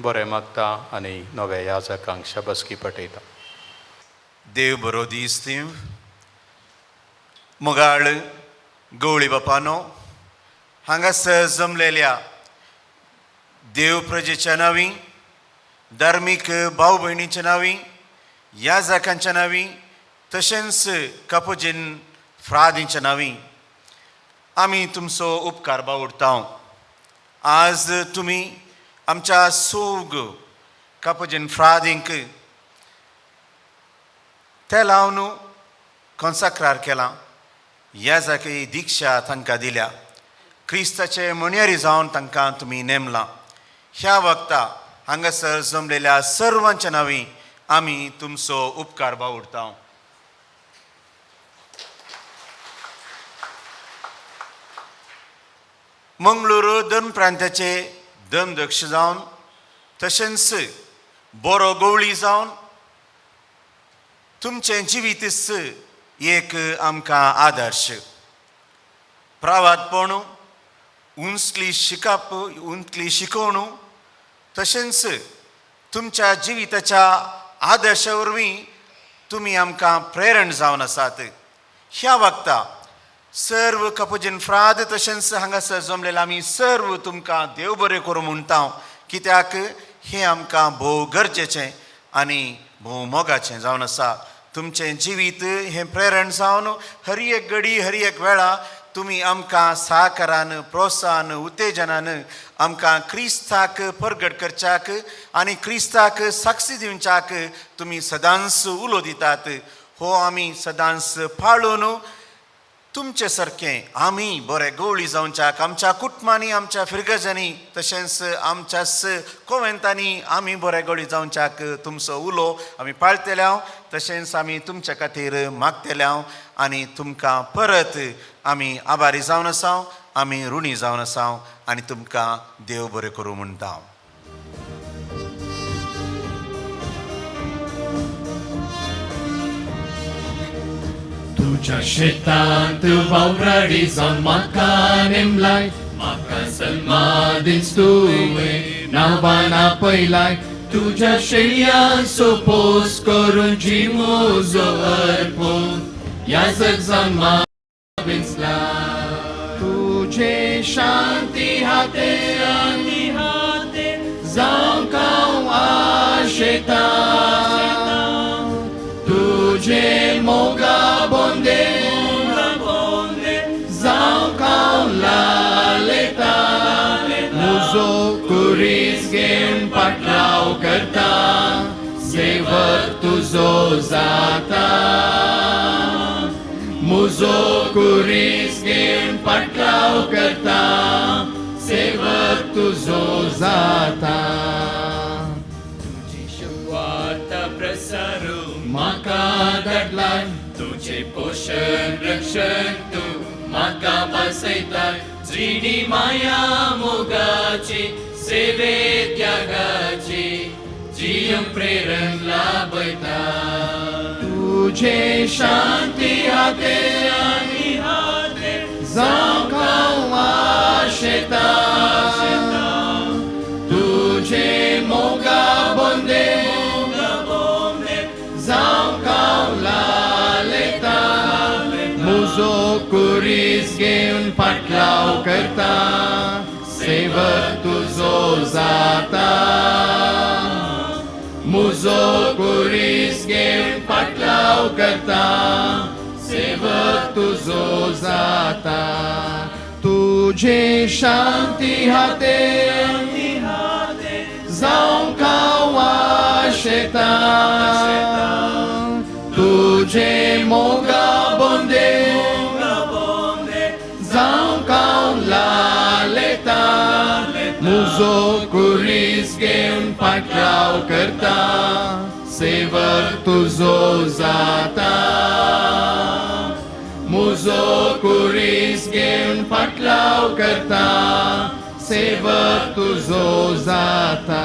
बरें मागता आनी नव्या याजकांक शाबासकी पटयता. देव बरो दीस दीव. मोगाळ गवळी बापानो, हांगासर जमलेल्या देव प्रजेच्या नांवी, धार्मीक भाव भयणीच्या नांवी, याजकांच्या नांवी, तशेंच कापोजीन फ्रादींच्या नांवी आमी तुमचो उपकार बावडता. आज तुमी आमच्या सोग कापोजीन फ्रादींक ते लावन कॉन्साक्रार केलां, याजकी दिक्षा तांकां दिल्या, क्रिस्ताचे म्हणयारी जावन तांकां तुमी नेमलां. ह्या वक्ता हांगासर जमलेल्या सर्वांच्या नांवी आमी तुमचो उपकार बावडता. मंगळूर धर्म प्रांताचे धर्मदक्ष जावन, तशेंच बरो गवळी जावन तुमचें जिवीतच एक आमकां आदर्श. प्रावादपण, उंचली शिकप, उंचली शिकोवणू, तशेंच तुमच्या जिविताच्या आदर्शा वरवीं तुमी आमकां प्रेरण जावन आसात. ह्या वक्ता सर्व कपुजीन फ्राद तशेंच हांगासर जमलेले आमी सर्व तुमकां देव बरें करूं म्हणटा, कित्याक हें आमकां भोव गरजेचें आनी भोव मोगाचें जावन आसा. तुमचें जिवीत हें प्रेरण जावन हर एक घडी, हर एक वेळा तुमी आमकां सहकारान, प्रोत्साहन, उत्तेजनान आमकां क्रिस्ताक परगट करच्याक आनी क्रिस्ताक साक्षी दिवच्याक तुमी सदांच उलो दितात. हो आमी सदांच पाळून तुमचे सारकें आमी बरे गवळी जावच्याक, आमच्या कुटुंबांनी, आमच्या फिरगजांनी, तशेंच आमच्याच कोवेंतांनी आमी बरे गवळी जावच्याक तुमचो उलो आमी पाळतले हांव, तशेंच आमी तुमच्या खातीर मागतले हांव आनी तुमकां परत आमी आभारी जावन आसा, आमी ऋणी जावन आसा आनी तुमकां देव बरें करूं म्हणटा. तुझ्या शेतांत वावराडी जावन म्हाका नेमलाय, म्हाका सन्मादीस तुवें नांवान आपयलाय. तुझ्या शेळयांचो पोस करून जी म्हजो अर्पून याजक जावन म्हाका विंचला. तुझे शांती हाते आनी हाते जावंक हांव आशेता, तुझे मोगा बोंदे जावंक हांव लालेता. म्हजो कुरीस घेवन पाटलाव करता, सेवक तुजो जाता. म्हजो कुरीस घेवन पाटलाव करता, सेवक तुजो जाता. तुजी शुवार्ता प्रसारू म्हाका धाडलाय, तुझे पोषण रक्षण तूं म्हाका भासयताय. जिणी माया मोगाची सेवे त्यागाची जियूंक प्रेरण लाभयता. तुझे शांती हाते जावंक हांव आशेता. तुझे मोगा बोंदे जावंक हांव लालेता. मुजो कुरीस घेवन पाटलाव करता, सेवक तुजो जाता. मुजो कुरीस घेवन पाटलाव करता, सेवक तुजो जाता. तुझे शांती हाते जावंक हांव आशेता. तुझे मोगा बोंदे जावंक हांव लालेता. मुजो कुरीस घेवन पाटलाव करता, सेवक तुजो जाता. मुजो कुरीस घेवन पाटलाव करता, सेवक तुजो जाता.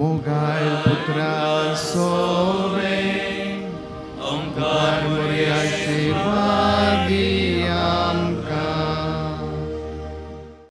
मोगाय पुत्रा सोम्या